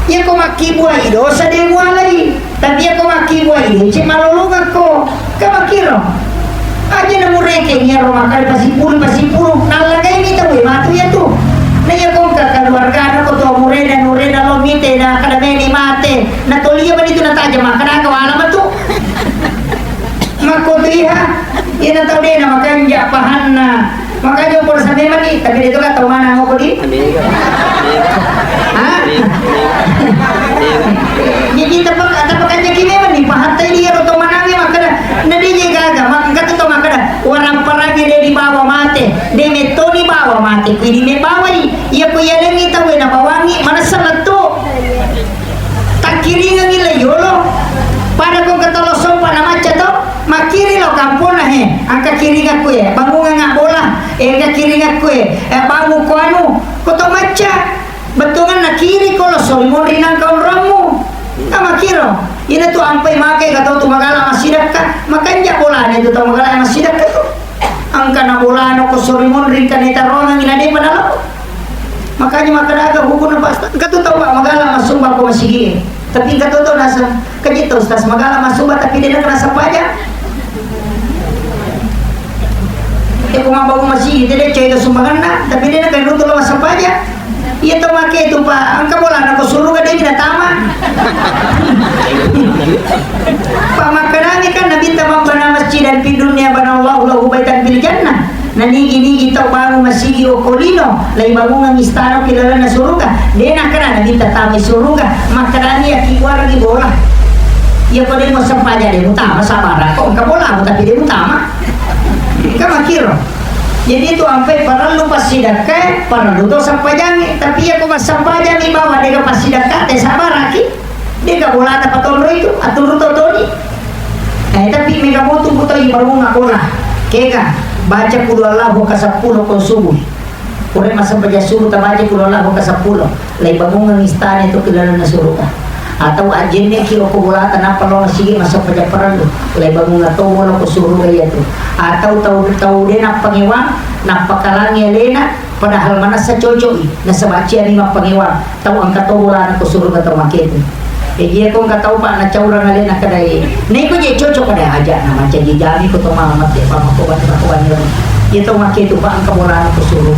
Iyako makkibuai dosa de' mualai, tapi iyako makkibuai deceng malolongekko. Ka makkiro. Aja na murekeng iyaro makkeda pasipulu, pasipulu, nallagaini tau e matu iya tu. Na iyako engka keluargana ko to mureda, nureda lo mite na kada meni mate. Na tolia mani tu na tajeng makkeda aga wala matu. Makkotu iha, iyana tau de' namakanja pahanna. Makanya pura samemang ni, tapi de' to ka tau mana ngoko di? Mega. Mega. Ha? Mega. Mega. Jadi tapa-, tapakanjaki memang ni, pahatta dia ro tau manangnge makkeda, na de' je gaga, ma-, engka tu tau makkeda, warang parangnge de' dibawa mate, de' metto dibawa mate, kui di mebawai. Iya ko yalengngi tau e nabawangngi, manessa lettu. Takkiringengngi le yolo. Pada ko engka tolo sompa na macca to, makkiri lo kamponna he, engka kiringekku e, bangungengnga bola, eh, engka kiringekku e, eh, bangu ko anu, ko to macca. Bettuanganna kiri ko lo sori monri nangka onrommu. Ka makkiro, ina tu ampai make ka tau tu magala massidakka, makanja bolana tu tau magala massidakka tu. Engka na bolana ko sori monri engka na itarongengngi na de'pa nalao. Makanya makkeda aga hukumna pasta. Engka tu tau magala massumba ko masigi e. Tapi engka to tau naseng, kaji tau ustaz magala massumba tapi de' na kena sampaja. Iya ko mabbangun masigi, de' coy ke sumbanganna, tapi de' na kena runtu lo massampaja. Iya tau make tu, Pak, engka bolana ko suruga de' na tama. Pak, makkedani kan Nabitta, "Man bana masjidan fid dunya banallahu lahu baitan fil jannah." Na nigi-nigi tau bangun masigi okko lino, laibangungang istana ki lalenna suruga. De' nakkeda Nabitta tamai suruga, makkedani iya ki buarangi bola. Iya ko de' mo sempajang de' mutama, sabara ko engka bolamu tapi de' mutama. Engka makkiro. Jadi itu ampai parellu passidakkae, parellu to sempajangnge. Tapi iya ko massempajangngi bawang de' ga passidakka, te sabaraki. De' ga bolata patonroi tu, aturu to toni. Eh, tapi mega motu ku toi bangunga kona. Kega, baca qul huwallahu ka seppulo ko subuh. Pura massempajang subuh tabaca qul huwallahu ka seppulo. Laibangungang istana tu ki lalenna suruga. Atau ajjenne ki okko bolata nappa lao masigi massempajang parellu. Laibangungang to bolo ko suruga iya tu. Atau tau, tau de' nappangewang, nappakalangi alena, padahal manessa cocok i, nasaba ciani mappangewang. Tau engka to bolana ko suruga tau make tu. E, iya ko engka tau, Pak, nacaurang alena kedai. Neko je cocok kada aja na mancaji jami ko to mama te, Pak, mako bani, mako bani. Iya tau make tu, Pak, engka bolana ko suruga.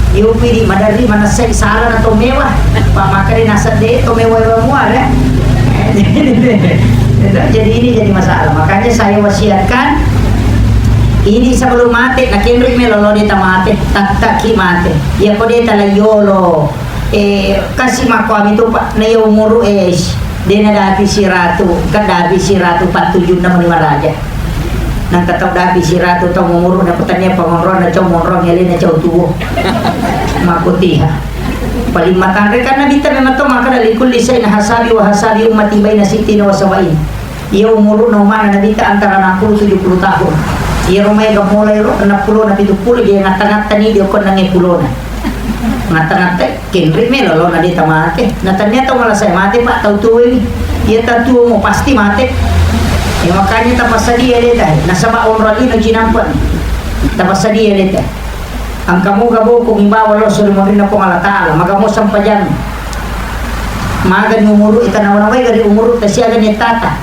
Iyo pidi maderri manessai sala na to mewah. Pak, maka de' nasedde to mewah wa muare. Jadi ini jadi masalah. Makanya saya wasiatkan ini sebelum mate, na kenri melo lo de' tamate, tattaki mate. Iya ko de' tala yolo. Eh, kasi makkuami tu, Pak, na iya umuru, eh, de' nadapi siratu, engka dapi siratu pattujunna mani maraja. Nangka tau dapi siratu tau umuru na petania pangonrong na cau monrong ele na cau tuo. Makutiha. Paling matanre kan Nabitta memang to makkeda likulli syai'in hasabi wa hasabi ummati baina sittina wa sabain. Iya umuruna umana Nabitta antara enam puluh tujuh puluh tahun. Iya ro maega mulai ro enam puluh na pitu puluh, dia ngatta-ngatta ni dia okko nange pulona. Ngatta-ngatta. Kenri melo lo na de' tamate. Na tania tau malasa mate, Pak, tau tuo ni. Iya tau tuo mo pasti mate. Ya makanya tapassadia de' ta. Nasaba onrong lino cinampa. Tapassadia de' ta. Engka moga boko mi bawa lo suri monrinna Puang Allah Taala. Maga mo sempajang. Maga ni umuru ita nawa-nawai gari umuru tasiaga ni tata.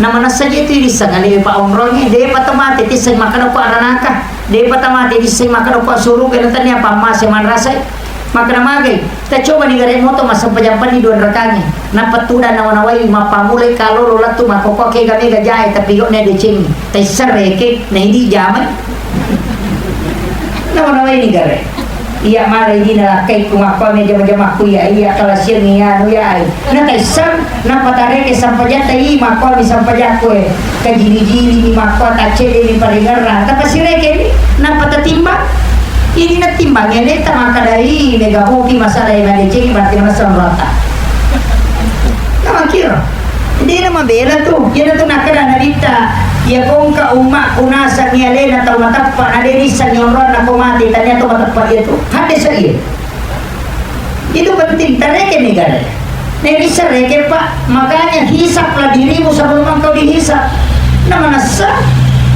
Na manessa je tu disseng ale pa onrongi. De' pa tamate tisseng makkeda ko aranaka. De' pa tamate tisseng makkeda ko suruga na tania pammase manrasai. Makkeda magai, tacobani gare moto massempajang penni dua rakangnge. Nappa tudang nawa-nawai, mappamulai kalolo lettu makkokkoe kega mega jae, tapi gone decengngi. Taisseng reke, na idi jamai. Nawa-nawaini gare. Iya mala idi nalakkaikku makkuami jama-jamakku iya, iya kalasiangngi anu iya ai. Na taisseng, nappa tareke sempajatta i makkuami sempajakku e. Kajili-jilimi makkua, taccedde'mi paringerrang, tapasirekeni, nappa tatimbang. Idi natimbangi aleta makkadai, mega mopi masala e madecengi, berarti manessa onroatta. Namakkiro. Dena mabela tu, iyanatu nakkeda Nabitta, iya ko engka ummakku nasengngi alena tau mateppa, na de nissengngi onroanna ko mate, tania tau mateppa iya tu. Hadde sa iya. Itu penting, tareke negara. Neri sereke, Pak. Makanya hisaplah dirimu sebelum engkau dihisap. Na manessa,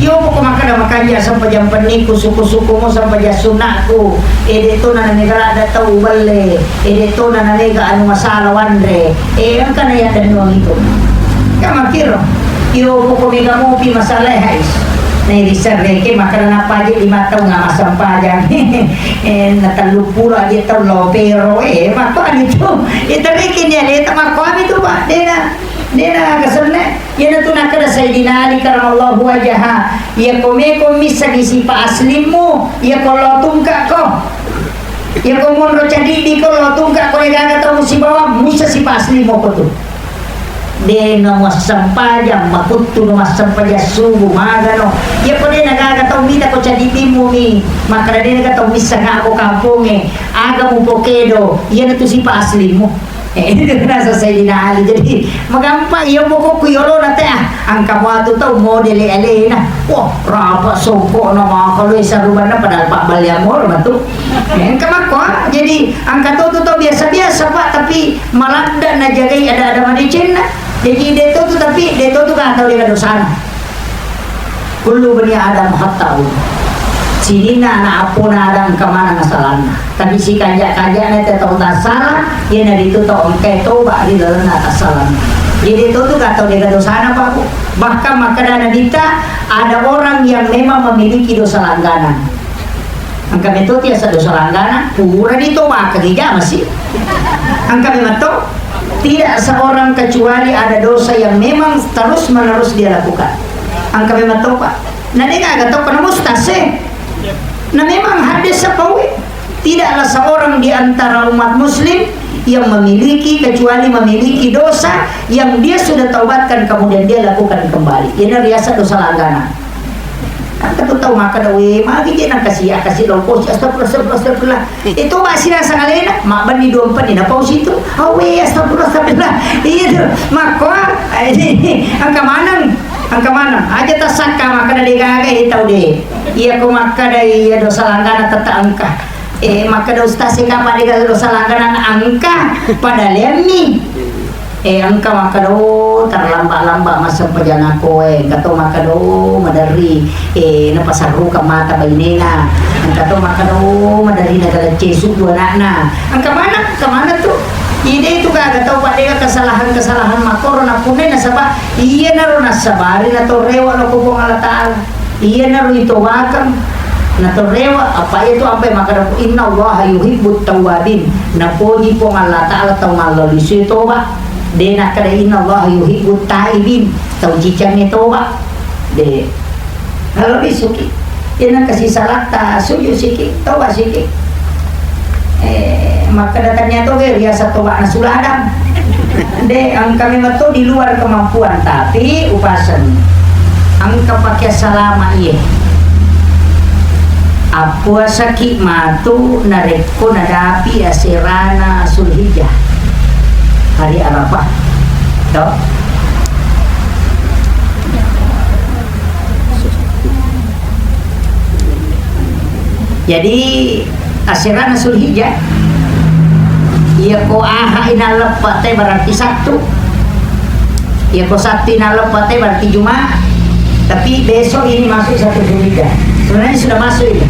yo poko makkeda makanja sempajang penniku, suku-sukumu, sempajang sunnaku. Ede to na negara ada tau ubelle. Ede to na mega anu masalah wanre. Eh, engka na ya denno itu. Kamakiro. Yo poko mega mopi masalah hais. Neri sereke makkeda napaje lima taung nggak masempajang. Eh, na telluppulo aja tau lopero, eh, makkuani tu. Iterikini aleta makkuani tu, Pak. Dena, dena kesenne. Iyanatu nakkeda Sayyidina Ali karamallahu wajaha, iya ko meko missengi sipa aslimmu, iya ko lo tungka ko. Iya ko monro cadidi ko lo tungka ko, degaga tau musibawa, mussa sipa aslimmu ko tu. De na massempajang, makuttu no massempajang subuh, magano. Iya ko de na gaga tau mita ko cadidimmu mi, makkeda de na gaga tau misseng ako kampongnge, aga mupokedo, iyanatu sipa aslimmu. Eh, itu nasa Sayyidina Ali. Jadi, magampang, iya moko ku yolo na te, ah, angka muatu tau modele alena. Wah, rapa songko na maka lo sarubanna padahal pabbalia moro matu. Eh, engka makko, ah. Jadi, angka to tu tau biasa-biasa, Pak, tapi maladda najagai ada-ada madecenna. Jadi, de to tu, tapi de to tu kan tau dega dosana. Kullu bani Adam khata'un. Sininna anak appona Adam engka maneng asalanna. Tapi sikanja-kanjana te tau tassala, iyanaritu tau engkae toba ri lalenna tassalanna. Jadi to tu ka tau dega dosana, Pak, Bu. Bahkan makkeda Nabitta, ada orang yang memang memiliki dosa langganan. Engka metoti asa dosa langganan, purani tobakengi, jamasi. Engka memang to, tidak seorang kecuali ada dosa yang memang terus-menerus dia lakukan. Engka memang to, Pak. Na de gaga to, na mustase. Na memang hadis sapawe. Tidaklah seorang di antara umat muslim yang memiliki, kecuali memiliki dosa yang dia sudah taubatkan, kemudian dia lakukan kembali. Ini biasa dosa langganan. Engka tu tau makkeda, "We, magi je nang kasi, kasi longko si, astagfirullah, astagfirullah, astagfirullah." Eh. Itu masih rasa ngalena, mabbenni dua empat ni, napau situ. "Oh, we, astagfirullah, astagfirullah." Iya tu, makko, ah, engka maneng, engka maneng. Aja tasakka makkeda de gaga, eh, tau de. Iya ko makkeda iya dosa langgana tetap engka. Eh, makkeda ustaz e, kapa de gaga dosa langganan engka, pada lemmi. Eh, engka makkeda, oh, terlambat-lambat massempajang akkoe, engka to makkeda, oh, maderri, eh, napasarrukang mata bainena, engka to makkeda, oh, maderri nagalecce suddu anakna. Engka maneng, engka maneng tu. Ide itu gaga tau padega kesalahan-kesalahan makkoro nappunnai nasaba iyanaro nassabari natorrewa loko Puang Allah Ta'ala. Iyanaro itobakeng natorrewa, apa iya tu ampai makkeda, "Innallaha yuhibbut tawwabin." Napoji Puang Allah Ta'ala tau mallo lisui toba. De nakkeda, "Innallaha yuhibbut taibin." Tau cicangnge toba. De. Kalau lisuki. Iya nengka sisalatta, sujud siki, toba siki. Eh, makkeda tania to ge riaseng tobana suladang. De, engka memang to di luar kemampuan, tapi upaseng. Engka pakeang salama iye. Appuasaki matu narekko nadapi aserana Zulhijjah. Hari Arafah. To? Jadi, aserana Zulhijjah, iya ko aha inalleppa te berarti Sabtu. Iya ko Sabtu inalleppa te berarti Jumat. Tapi besok ini masuk satu Zulhijjah. Sebenarnya sudah masuk ini.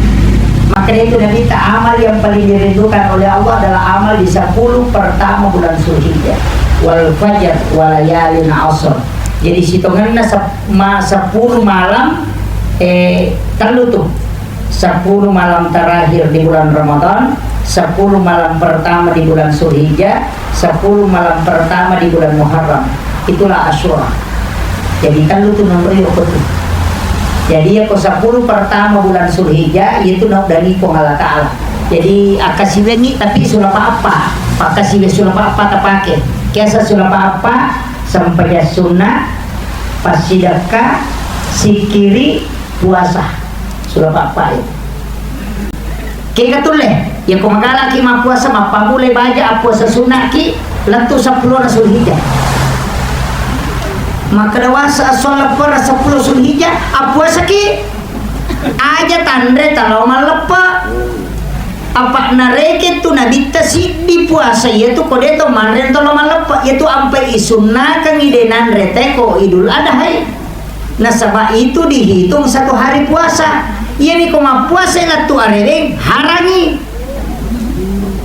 Maka dari itu Nabi ta amal yang paling dirindukan oleh Allah adalah amal di sepuluh pertama bulan Zulhijjah. Wal fajr walayalin asr. Jadi sitongenna sep-, ma-, sepuluh malam, eh, tellu tu. Sepuluh malam terakhir di bulan Ramadan, sepuluh malam pertama di bulan Zulhijjah, sepuluh malam pertama di bulan Muharram. Itulah Asyura. Jadi, tellu tu nonroi okko tu. Jadi, iyako sepuluh pertama bulan Zulhijjah, itu naudani Puang Allah Ta'ala. Jadi, akkasiwiangngi, tapi sulapa appa. Pakkasiwiang sulapa appa tapake. Kiasa sulapa appa, sempajang sunna, passidekka, sikkiri, puasa. Sulapa appa itu. Kega tulle, yako magalaki mappuasa, mappamulai baja appuasa sunnaki, lettu seppulona Zulhijjah. Makkeda wasa esso leppereng seppulo Zulhijjah, appuasaki aja tanre talao malleppe. Apa nareke tu nabitta siddi puasa, iyatu ko de to manre tolo malleppe, iyatu ampai isunnakengi de nanre teko Idul Adhai. Nasaba itu dihitung satu hari puasa. Iyami ko mappuasa lettu areweng, harangi.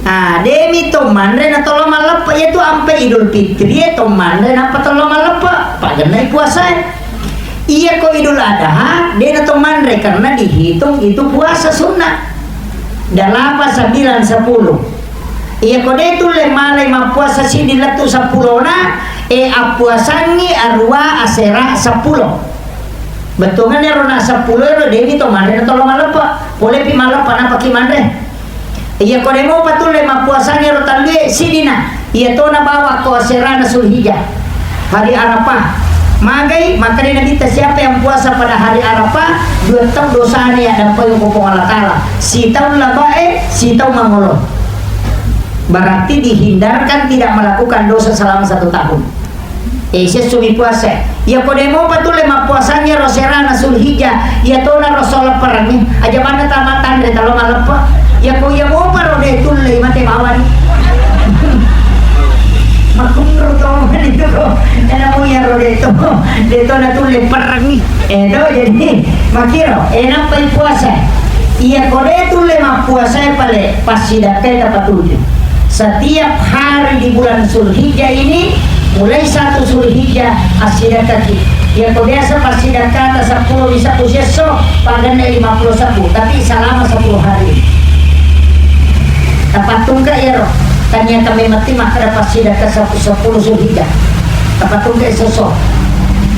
Ah, demi to manre na tolo malleppe, iyatu ampe Idul Fitri e to manre nappa tolo malleppe, pagennai puasa e. Iya ko Idul Adha, de na to manre karena dihitung itu puasa sunnah. Dalapan, sembilan, sepuluh. Iya ko de tulle malai mappuasa siddi lettu seppulona, e appuasangngi arua asera seppulo. Bettuanna ero na seppulo ero, demi to manre na tolo malleppe. Polepi malleppe, napaki manre. Iya ko de mopa tulle mappuasangngi ero tellue, siddina. Iya tona bawa ko aserana Zulhijjah. Hari Arafah. Magai, makkedai Nabitta, siapa yang puasa pada hari Arafah, dua taung dosana ya dampai ko Puang Allah Ta'ala. Sitaung labae, sitaung mangolo. Berarti dihindarkan tidak melakukan dosa selama satu tahun. Eh, sessumi puasa. Iya ko de mopa tulle mappuasangngi ro serana Zulhijjah, iya tona ro sola perangi. Aja manna tama tanre talo malleppe. Iya ko iya mopa ro de tulle mate bawani. Makunro to mani tu ko. Ena mo iya ro de to. De to na tulle perangi. Eh, to jadi makiro. Eh, nappai puasa. Iya ko de tulle mappuasa pale passidakkai tapatuju. Setiap hari di bulan Zulhijjah ini, mulai satu Zulhijjah, assidakkaki. Iya ko biasa passidakkata seppulo bisa ku siesso, paganna lima puluh seppulo, tapi selama sepuluh hari. Tapattungka iyaro, tania kami mati makkeda passidakka seppulo Zulhijjah. Tapattungka siesso.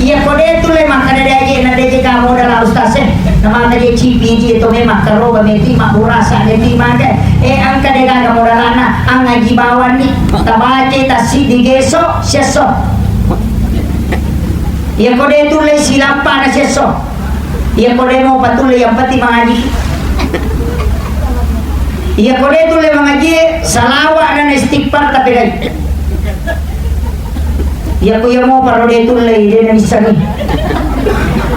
Iya ko de tulle makkeda de aje na de je kamu dalam ustaz e. Namata je cipi ji to memang karoba meti makurasa meti maka. Eh, engka de gaga modalana, angaji bawanni, tabaca tassiddi geso, siesso. Iya ko de tulle silappana siesso. Iya ko de mopa tulle yang penting mangaji. Iya ko de tulle mangaji, salawa dan istighfar tapi dai. Iya ko iya mopa ro de tulle, de na bisa ni.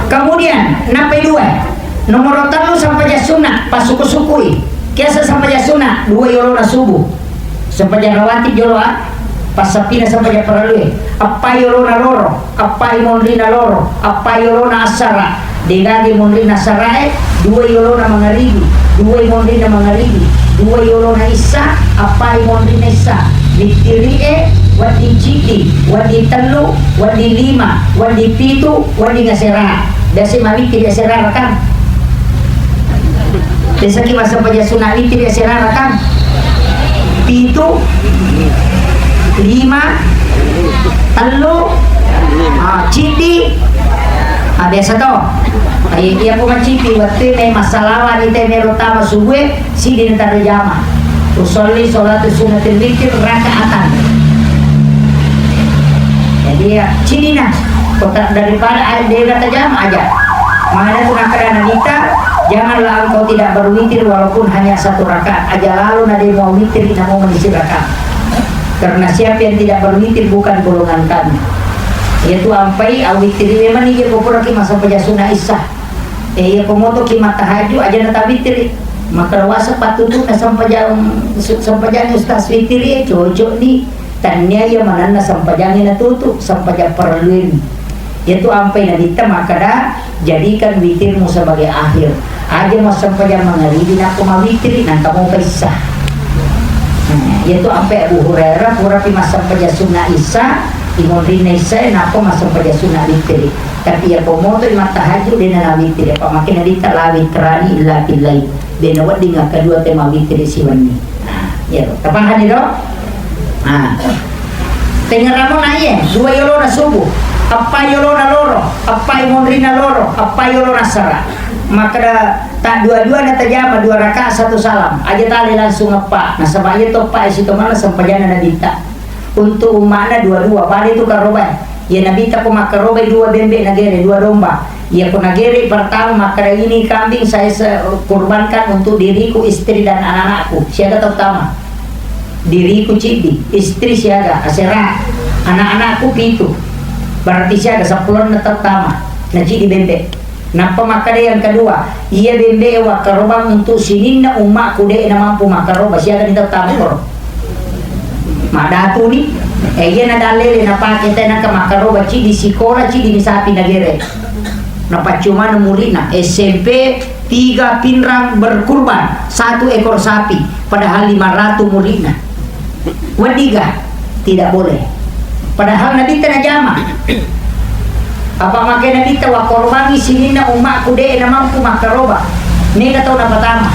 Kemudian, napai dua. Nomor tellu sempajang sunna, pasuku-sukui. Kiasa sempajang sunna, dua yolona subuh. Sempajang rawatib jolo, a, passappina sempajang parellue. Appai yolona roro, appai monrina roro, appai yolona assara. Degaga monrina assarae, dua yolona mangaribi, dua monrina mangaribi, dua yolona issa, appai monrina issa. Wittirie, wedding ciddi, wedding tellu, wedding lima, wedding pitu, wedding asera. Biasa mawittiri asera rakang. Biasaki massempajang sunna wittiri asera rakang. Pitu, lima, tellu, ah, ciddi. Ah, biasa to. Ai, iya ko macipi, wettu ne massalawa ni te mero tama subue, Siddi na tarajama. Usolli sholatu sunnatil witri rakaatan. Jadi ya, siddi na. Kota daripada a-, dega tajama aja. Makanya tu nakkeda Nabitta, janganlah engkau tidak berwitir walaupun hanya satu rakaat. Aja lalo na demo witir namo menisi rakaat. Karena siapa yang tidak berwitir bukan golongan kami. Yaitu ampai awitiri memang iya popuraki masa peja sunna isya. Eh, iya, ko motoki mattahajju, aja na tawittiri. Makkeda wasa pattutu'na sempajang, su-, sempajang Ustaz Fitri, eh, cocok ni. Tania iya manenna sempajang natutu, sempajang parelluemi. Iyatu ampai Nabitta makkeda, jadikan witirmu sebagai akhir. Aja massempajang mangaribi, nappa mawittiri, nangka mopa isya. Nah, iyatu ampai Abu Hurairah, purapi massempajang sunna isya, imonrinna isya, nappa massempajang sunna wittiri. Tapi iya ko moto mattahajju de na nawittiri, apa makkeda Nabitta la witrani illa fil lail. De na wedding akkadua te mawittiri siwenni. Nah, iya ro. Tapahani ro? Nah. Tengngeramo na iye, dua yolona subuh, appa yolona loro, appa monrina loro, appa yolona sara. Makkeda ta dua-dua na tajama dua rakaat satu salam. Aja tale langsung appa. Nasaba iya toppa e sitomanna sempajanna Nabitta. Untuk umma'na dua-dua, pada itu karobai. Iya Nabitta ko makkarobai dua bembe nagere, dua domba. Iya ko nagere pertama makkeda ini kambing saya se-, kurbankan untuk diriku, istri dan anak-anakku. Siaga tau tama? Diriku ciddi, istri siaga, asera, anak-anakku pitu. Berarti siaga seppulo na tau tama. Na ciddi bembe. Nappa makkeda yang kedua, iya bembe e wakkarobang untuk sininna ummakku de na mampu makkaroba, siaga ni tau tama koro. Madatu ni, eh, iya na dalele na pake te naka makkaroba ciddi sikola, ciddi ni sapi nagere. Na paccumana murina S M P tiga Pinrang berkurban satu ekor sapi, padahal lima ratus murina. Weddiga? Tidak boleh. Padahal Nabitta najama. Apa makkeda Nabitta, "Wakkarobangi sininna ummakku de na mampu makkaroba." Mega tau napatama.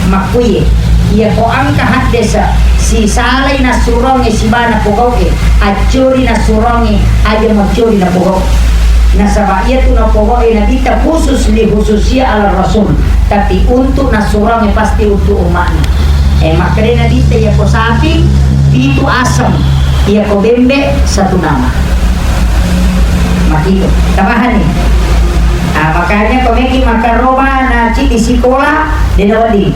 Makkuye, iya ko angka haddesa, sisalai nassuronge sibana pogau'e, accori nassuronge, aja maccori napogau. Nasaba iyatu napogau'e Nabitta khusus li khususia ala Rasul. Tapi untuk nassuronge pasti untuk umma'na. Eh, makkeda Nabitta, iya ko sapi, pitu asem, iya ko bembe, satu nama. Makitu. Tapahani? Ah, makanya ko meki makkaroba na ciddi sikola, de na wedding.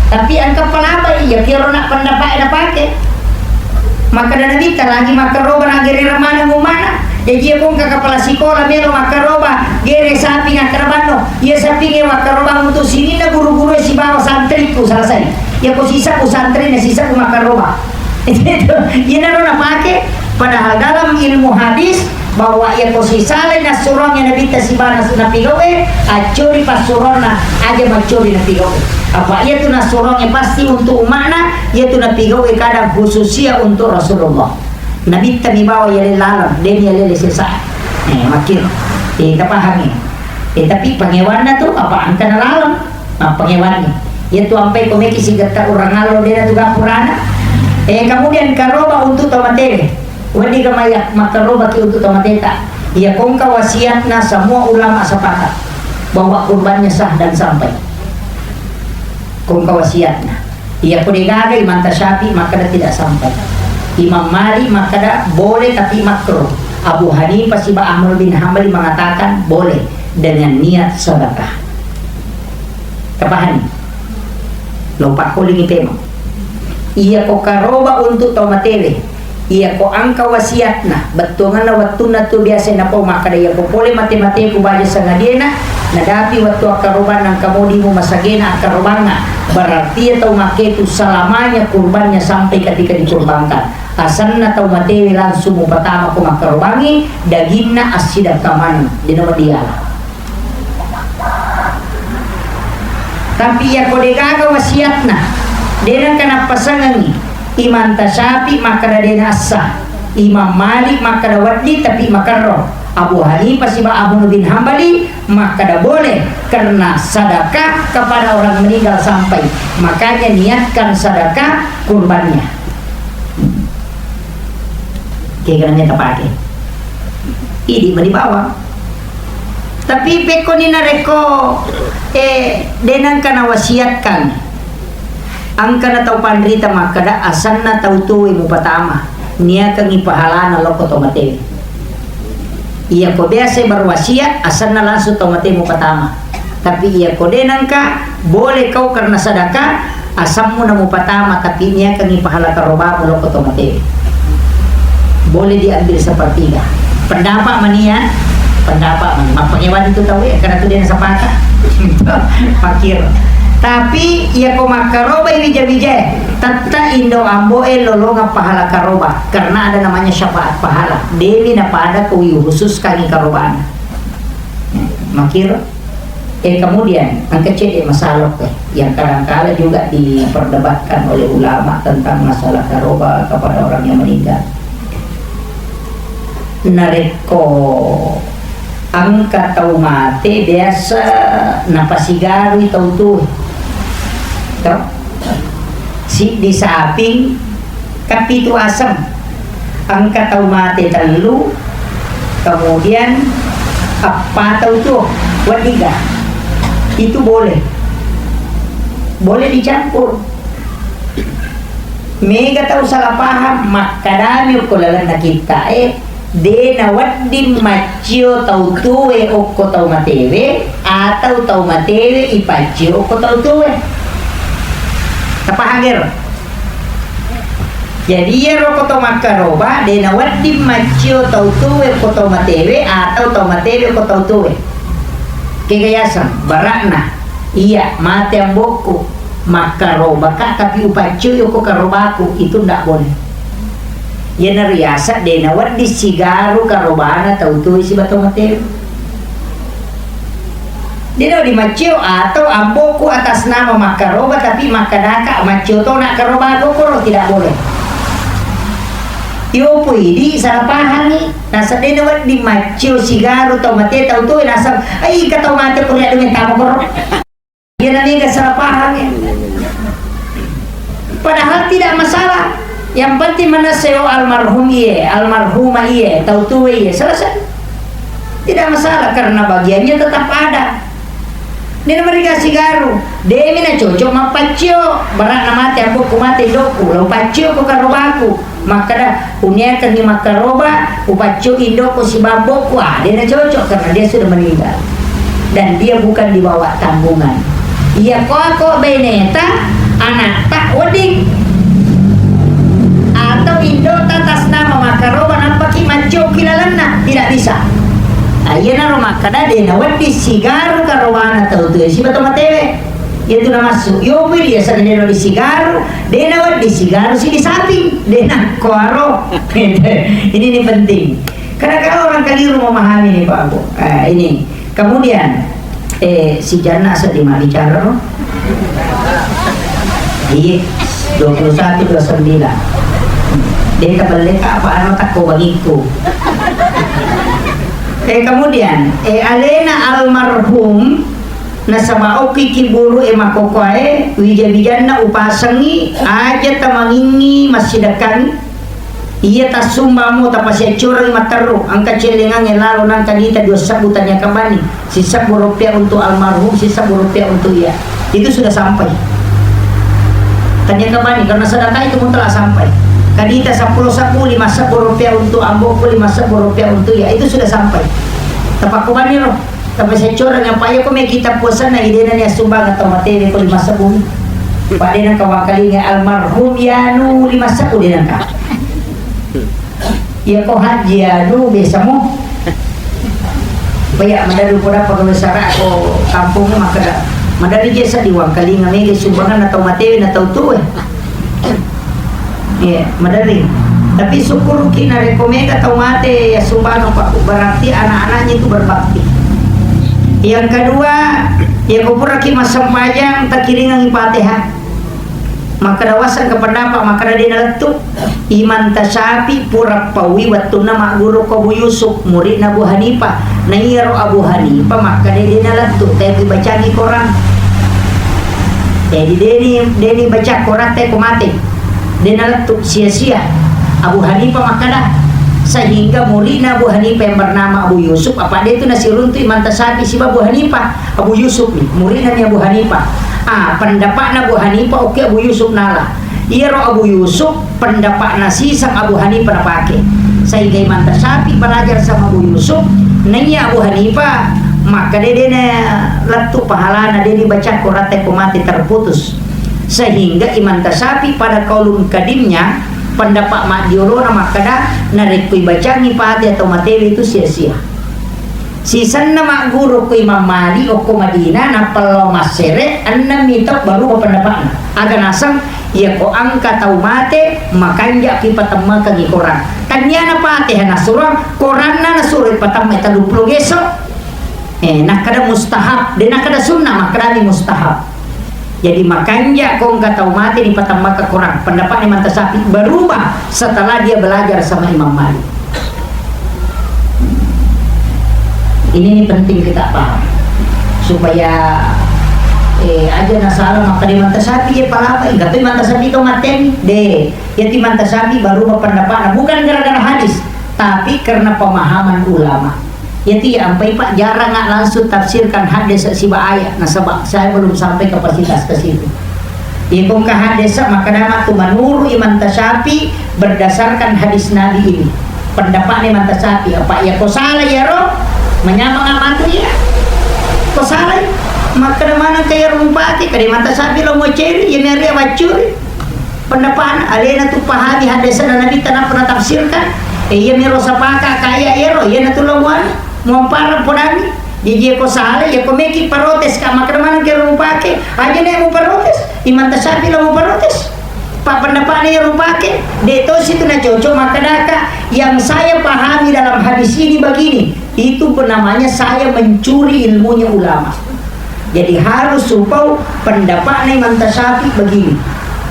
Tapi engka palaba iya, kiro na pendapat na pake. Makkeda Nabitta, lagi makkaroba na gerereng maneng ummana. Jaji iya ko engka kepala sikola melo makkaroba, gere sapi ngakkeda banno. Iya sapinge makkaroba untuk sininna guru-guru sibawa santriku selesai. Iya ko sisebbu santrina, sisebbu makkaroba. Iyanaro napake, padahal dalam ilmu hadis bahwa iya ko sisalai nassurongnge Nabitta sibana napigau'e, accori passuronna, aja maccori napigau'e. Apa iyatu nassurongnge pasti untuk umma'na, iyatu napigau'e kadang khususia untuk Rasulullah. Nabitta mi bawa yaleng laleng, de ni yaleng sesa. Eh, makkiro. Eh, tapahangi. Eh, tapi pangewanna tu apa angkana laleng? Mappangewanni. Iyatu ampai ko meki sigetta urang allo de na tu gapurana. Eh, kemudian karoba untuk tau matewe. Wedding ga maya makkarobaki untuk tau mateta. Iya ko engka wasiatna, semua ulama sepakat bahwa kurbannya sah dan sampai. Ko engka wasiatna. Iya ko degaga Imam Syafi'i makkeda tidak sampai. Imam Malik makkeda boleh tapi makruh. Abu Hanifah siba Ahmad bin Hambali mengatakan boleh dengan niat sedekah. Tapahani? Lo pakkolingi pemeng. Iya ko karoba untuk tau matewe. Iya ko engka wasiatna, bettuangenna wettunna tu biasa napau makkeda, iya ko pole mate-mateku baja sangadiena, nadapi wettu akkarobanna engka modimu masagena akkarobanna, berarti iya tau makketu selamanya kurbannya sampai ketika dikurbankan. Asenna tau matewe langsung mupatama ko makkarobangi, daginna assidakka maneng, dena madiala. Tapi iya ko degaga wasiatna, de nengka nappasengengi. Imam Syafi'i makkeda de nassa. Imam Malik makkeda wedding tapi makerro. Abu Hanifah siba Ahmad bin Hambali makkeda boleh karena sedekah kepada orang meninggal sampai. Makanya niatkan sedekah kurbannya. Kegananya tapake. Idi mani bawang. Tapi pekkoni narekko, eh, de nengka nawasiatkan, engkana tau panrita makkeda, asenna tau tuwe mupatama, niakengi pahalana lokko to matewe. Iya ko biasa berwasiat, asenna langsung to mate mupatama. Tapi iya ko de nengka, boleh kau karena sedekah, asemmu na mupatama, tapi niakengi pahala karobamu lokko to matewe. Boleh diambil sepertiga. Pendapat mania, pendapat mania. Mappangewan itu tau ya, karena tu de nasapata. Fakir. Tapi iya ko makkarobai wija-wija, tetta indo ambo e lolonga pahala karoba, karena ada namanya syafaat pahala. Dewi napada ko wi khususkan karobana. Makir. Eh, kemudian, engka cedde masalah, eh, yang kadangkala juga diperdebatkan oleh ulama tentang masalah karoba kepada orang yang meninggal. Narekko Engka tau mate biasa napasigarui tau tuo. To? Siddi saping, kan pitu aseng. Engka tau mate tellu, kemudian eppa tau tuo. Weddiga? Itu boleh. Boleh dicampur. Mega tau salah paham, makkadami okko lalenna kitta'e, de nawedding maccio tau tuoe okko tau matewe, atau tau matewe ipaccio okko tau tuoe. Tapahang gero? Jadi, iyaro ko tau makkaroba, de nawedding maccio tau tuoe okko tau matewe, atau tau matewe okko tau tuoe. Kega yaseng, bara'na, iya, mate ambo'ku. Makkarobaka, tapi upaccoi okko karobaku, itu ndak boleh. Iyanaro yaseng de nawedding sigaru karobana tau tuoe siba tau matewe. De nawedding maccio atau ambo'ku atas nama makkaroba, tapi makkedaka maccio tona karobaku, koro tidak boleh. Iyopoi idi salah pahangi, naseng de nawedding maccio sigaru tau mate tau tuoe, naseng, ai, ka tau mate ko riaddo mentama koro. Iyana mega salah paham, ya. Padahal tidak masalah. Yang penting manessai, oh, almarhum iye, almarhumah iye, tau tuoe iye, selesai. Tidak masalah, karena bagiannya tetap ada. Ini namanya dikasih garu. Demi na cocok mappaccio, bara'na mate ambo'ku, mate indokku, lo paccio ko karobaku. Makkeda, uniakengngi makkaroba, upaccoi indokku siba ambo'ku, ah, de nacocok karena dia sudah meninggal. Dan dia bukan dibawa tanggungan. Iya ko ako beneta, anakta wedding. Atau indota atas nama makkaroba, nappaki maccio ki lalenna, tidak bisa. Ah, iyanaro makkeda de nawedding sigaru karobana tau tuoe siba tau matewe. Iyatu namassu, iyopoi dia sadde de nawedding sigaru, de nawedding sigaru siddi saping, de nakkuaro. Ini, ini penting. Kadang-kadang orang keliru memahami nih, Pak Abu. Eh, ini. Kemudian, eh, si Janna sedih mak bicara, no? Iya, dua puluh satu, dua puluh sembilan. Dia kebelek apa, anu, takko bagiku. Eh, kemudian, eh, alena almarhum Nasaba okki kiburu e makkokkoe, wija-wijanna upasengngi, aja tamangingngi massidekkangngi. Iya tassumbammo tapasiaccorengngi matteru, engka cellengangnge lalo nangka dita dua sebbu, tania kebani, sisebbu rupiah untuk almarhum, sisebbu rupiah untuk iya. Itu sudah sampai. Tania kebani, karena sedekah itu mutlak sampai. Kadita seppulo sebbu, lima sebbu rupiah untuk amboku, lima sebbu rupiah untuk iya, itu sudah sampai. Tapakkobani ro. Tapi saccoreng apa iya ko me kita puasanna, idena ni assumbang atau mate ko lima sebbu. Pak dena kawakalinga almarhum Yanu lima sebbu dena ka. Iya ko Haji Yanu biasa mo. Baya madadu poda pegawai sara ko kampung makkeda. Madadu jasa diwakalinga mega sumbangan atau mate na tau tuwe. Iya, maderri. Tapi sukkuruki narekko mega tau mate ya sumbang, Pak, berarti anak-anaknya itu berbakti. Yang kedua, ya ko puraki massempajang takiringangi Fatihah. Makkeda waseng ke pendapat, makkeda de nalettu. Imam Tasyafi pura paui wettunna magguru ko Abu Yusuf, muridna Abu Hanifah. Na iyaro Abu Hanifah makkeda de nalettu, tapi bacangi Quran. Jadi deni, deni baca Quran te ko mate. De nalettu sia-sia. Abu Hanifah makkeda, sehingga muridna Abu Hanifah yang bernama Abu Yusuf, apa de tu nasiruntu Imam Tasyafi siba Abu Hanifah, Abu Yusuf ni, muridna ni Abu Hanifah. Ah, pendapatna Abu Hanifah, oke, Abu Yusuf nala. Iyaro Abu Yusuf, pendapatna siseng Abu Hanifah napake. Sehingga Imam Tasyafi belajar sama Abu Yusuf, naiya Abu Hanifah, makkeda de nalettu pahalana, de dibaca Quran te ko mate, terputus. Sehingga Imam Tasyafi pada kaulun kadimnya, pendapat maddiolona makkeda, narekko ibacangi Fatihah atau matewe itu sia-sia. Sisenna magguru ko Imam Malik okko Madinah, nappa lao massere, ennemmi tau baru pendapatna. Aga naseng, iya ko engka tau mate, makanja ki patemmakengi Quran. Tania na Fatihah nasurang, Quranna nasuro patemma telluppulo geso. Eh, nakkeda mustahab, de nakkeda sunnah, makkedani mustahab. Jadi, makanja ko engka tau mate ni patemmakeng Quran. Pendapatnya Imam Tasyafi berubah setelah dia belajar sama Imam Malik. Ini nih penting kita paham. Supaya, eh, aja nasala makkeda manta sapi je palapa, enggak tuh manta sapi itu mateni. Deh, ya ti manta sapi baru pendapat. Bukan gara-gara hadis, tapi karena pemahaman ulama. Ya ti ampai Pak jarang nggak langsung tafsirkan hadis siba ayat. Nasaba saya belum sampai kapasitas ke situ. Iko engka hadis makkeda matu menurut Imam Tasyafi berdasarkan hadis Nabi ini. Pendapatnya Imam Tasyafi, apa ya ko salah ya ro? Menyamang apa tu ya? Ko salah, makkeda mana ke ya rumpaki, kade Imam Tasyafi lo mau ceri, ya meri ya bacuri. Pendapatna, alena tu pahami hadis Nabi tanah pernah tafsirkan. Eh, iya mero sapaka kaya ero, iya na tu lo muani, muampara podani. Jadi, ya ko salah, ya ko meki protes, ka makkeda mana ke rumpake? Aja ne mu protes, Imam Tasyafi lo mu protes. Pak pendapatnya ya rumpake, de to situ na cocok makkedaka, yang saya pahami dalam hadis ini begini, itu namanya saya mencuri ilmunya ulama. Jadi harus supau pendapatnya Imam Tasyafi begini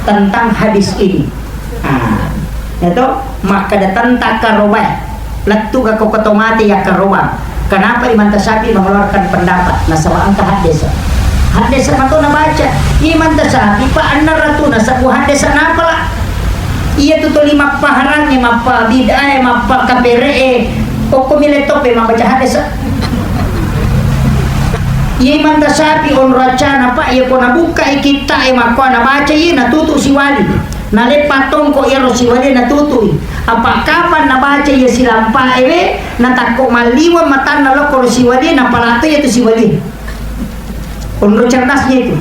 tentang hadis ini. Ah, ya to, makkeda tentang karobae. Lettu ga ko keto mate ya karobang. Kenapa Imam Tasyafi mengeluarkan pendapat? Nasaba engka haddesa. Haddesa mato nabaca. Imam Tasyafi pa anna ratu nasabu haddesa napala. Iya tu toli mappaharangnge, mappa bid'ae, mappa kapere'e. Okko mile toppe mabaca haddesa. Iya Imam Tasyafi onro accana pa iya ko nabukka e kitta e makko nabaca iya natutu siwali. Naleppa tongko iyaro siwali natutui. Apa kapang nabaca iya silampae we, natakko malliweng matanna lokko ro siwali, napalato iya tu siwali. Onro cerdasnya itu.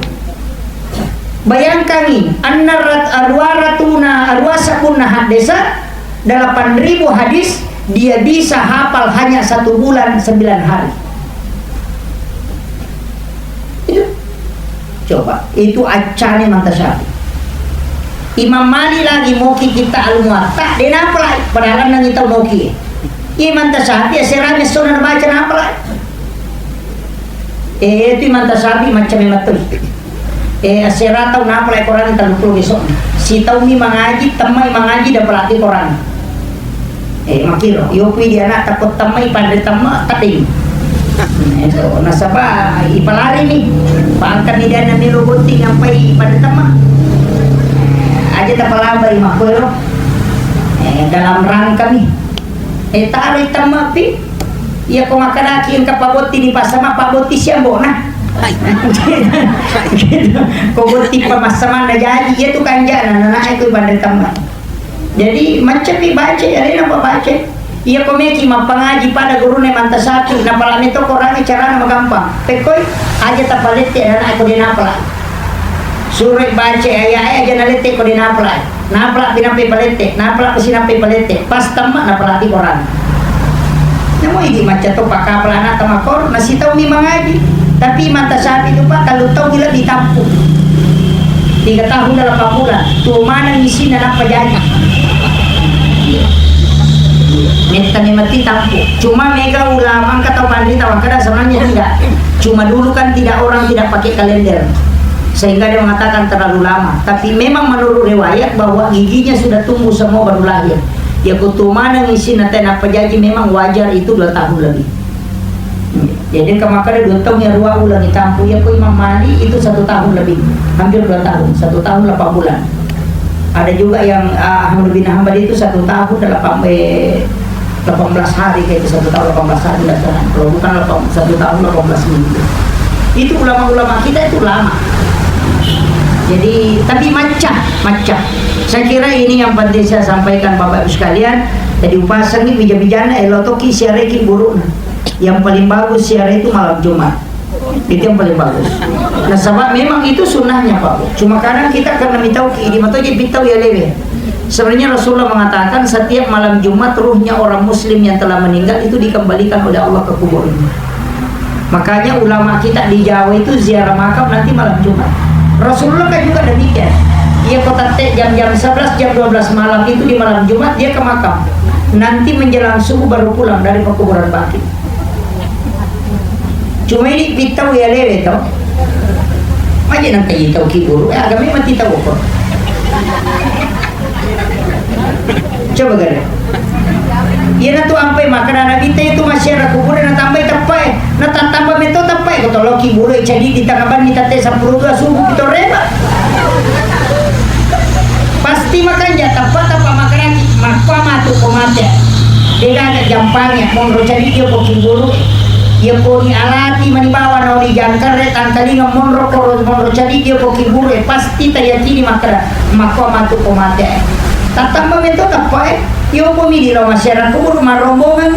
Bayangkangi, anna rat-, arua ratuna, arua sabunna haddesa, delapan ribu hadis, dia bisa hafal hanya satu bulan sembilan hari. Itu. Coba, itu accane Imam Tasyafi. Imam Malik lagi moki kitta Al-Muwatta, de napalai, padahal nangi tau moki. Imam Tasyafi, aserame sona nabaca napalai. Eh, itu Imam Tasyafi macam memang tu. Eh, asera tau napalai Quran tellu puluh besok. Sitaumi mangaji, temmai mangaji, dapalaki Quran. Eh, makkiro, iyo kui di anak takut temmai, panre temma, tading. Eh, so, nasaba, ipalari ni. Pangkani dana melo botting, ampai panre temma. Eh, aja tapalabai, makkuero. Eh, dalam rangka mi. Eh, taroi temma pi. Iya ko makkedaki engka pabotti di pasama, pabotti siambona. Gitu. Ko botti pamassamanna jaji, iya tu kanjana, nanae kui panre temma. Jadi, maccapi baca, alena pa baca. Iya ko meki mappangaji pada gurune Imam Tasyafi, napala metto Quran carana magampang. Pekkoi, aja tapalette anak ko de napala. Suroi baca ayat aja nalette ko de napala. Napala pinampe palette, napala pasinampe palette. Pas temma napala di Quran. Namo idi macca to pakapala anak tamakor, nasitaumi mangaji. Tapi Imam Tasyafi tu pa tellu taung lebih tampu. Tiga tahun delapan bulan. Tuo maneng isinna nappa jaji. Metta memang ti tampu. Cuma mega ulama engka tau panrita makkeda sebenarnya tidak. Cuma dulu kan tidak, orang tidak pakai kalender. Sehingga dia mengatakan terlalu lama. Tapi memang menurut riwayat bahwa giginya sudah tumbuh semua baru lahir. Ya kutu maneng isinna tena pajaji memang wajar itu dua tahun lebih. Jadi, engka makkeda dua tahun ya dua ulang ditampu. Iya ko Imam Malik itu satu tahun lebih, hampir dua tahun, satu tahun delapan bulan. Ada juga yang, ah, Ahmad bin Hanbal itu satu tahun delapan, eh, delapan belas hari, kayak itu, satu tahun delapan belas hari, nggak salah. Kalau bukan delapan, satu tahun delapan belas minggu. Itu ulama-ulama kita itu lama. Jadi, tapi macca, macca. Saya kira ini yang penting saya sampaikan, Bapak Ibu sekalian. Jadi, upasengi bija-bijana, elo toki siareki burukna. Yang paling bagus siara itu malam Jumat. Itu yang paling bagus. Nasaba memang itu sunnahnya, Pak. Cuma kadang kita karena mitau ki, idi mato je pitau ya lewe. Sebenarnya Rasulullah mengatakan setiap malam Jumat ruhnya orang muslim yang telah meninggal itu dikembalikan oleh Allah ke kuburnya. Makanya ulama kita di Jawa itu ziarah makam nanti malam Jumat. Rasulullah kan juga demikian. Dia kota te jam-jam sebelas, jam dua belas malam itu di malam Jumat dia ke makam. Nanti menjelang subuh baru pulang dari pekuburan baki. Cuma ini pitau ya lewe to. Aja nang kaji tau ki guru, eh, agama mati tau kok. Coba gare. Iya na tu ampai makan anak kita itu masih ada kubur dan tambai tepai. Jadi di tengah banni tette seppulo dua subuh kita rema. Pasti makanja tappa-tappa makaraki, makko matu ko mate. Degaga jampange monro cadi dia ko kiburu. Ia ko ni alati mani bawa na oli jangkare tangkalinga monro ko monro cadi dia ko kiburu, pasti tayakini makara makko matu ko mate. Tattamba meto tappa e. Io ko midi lo masyarakat kubur marombongan.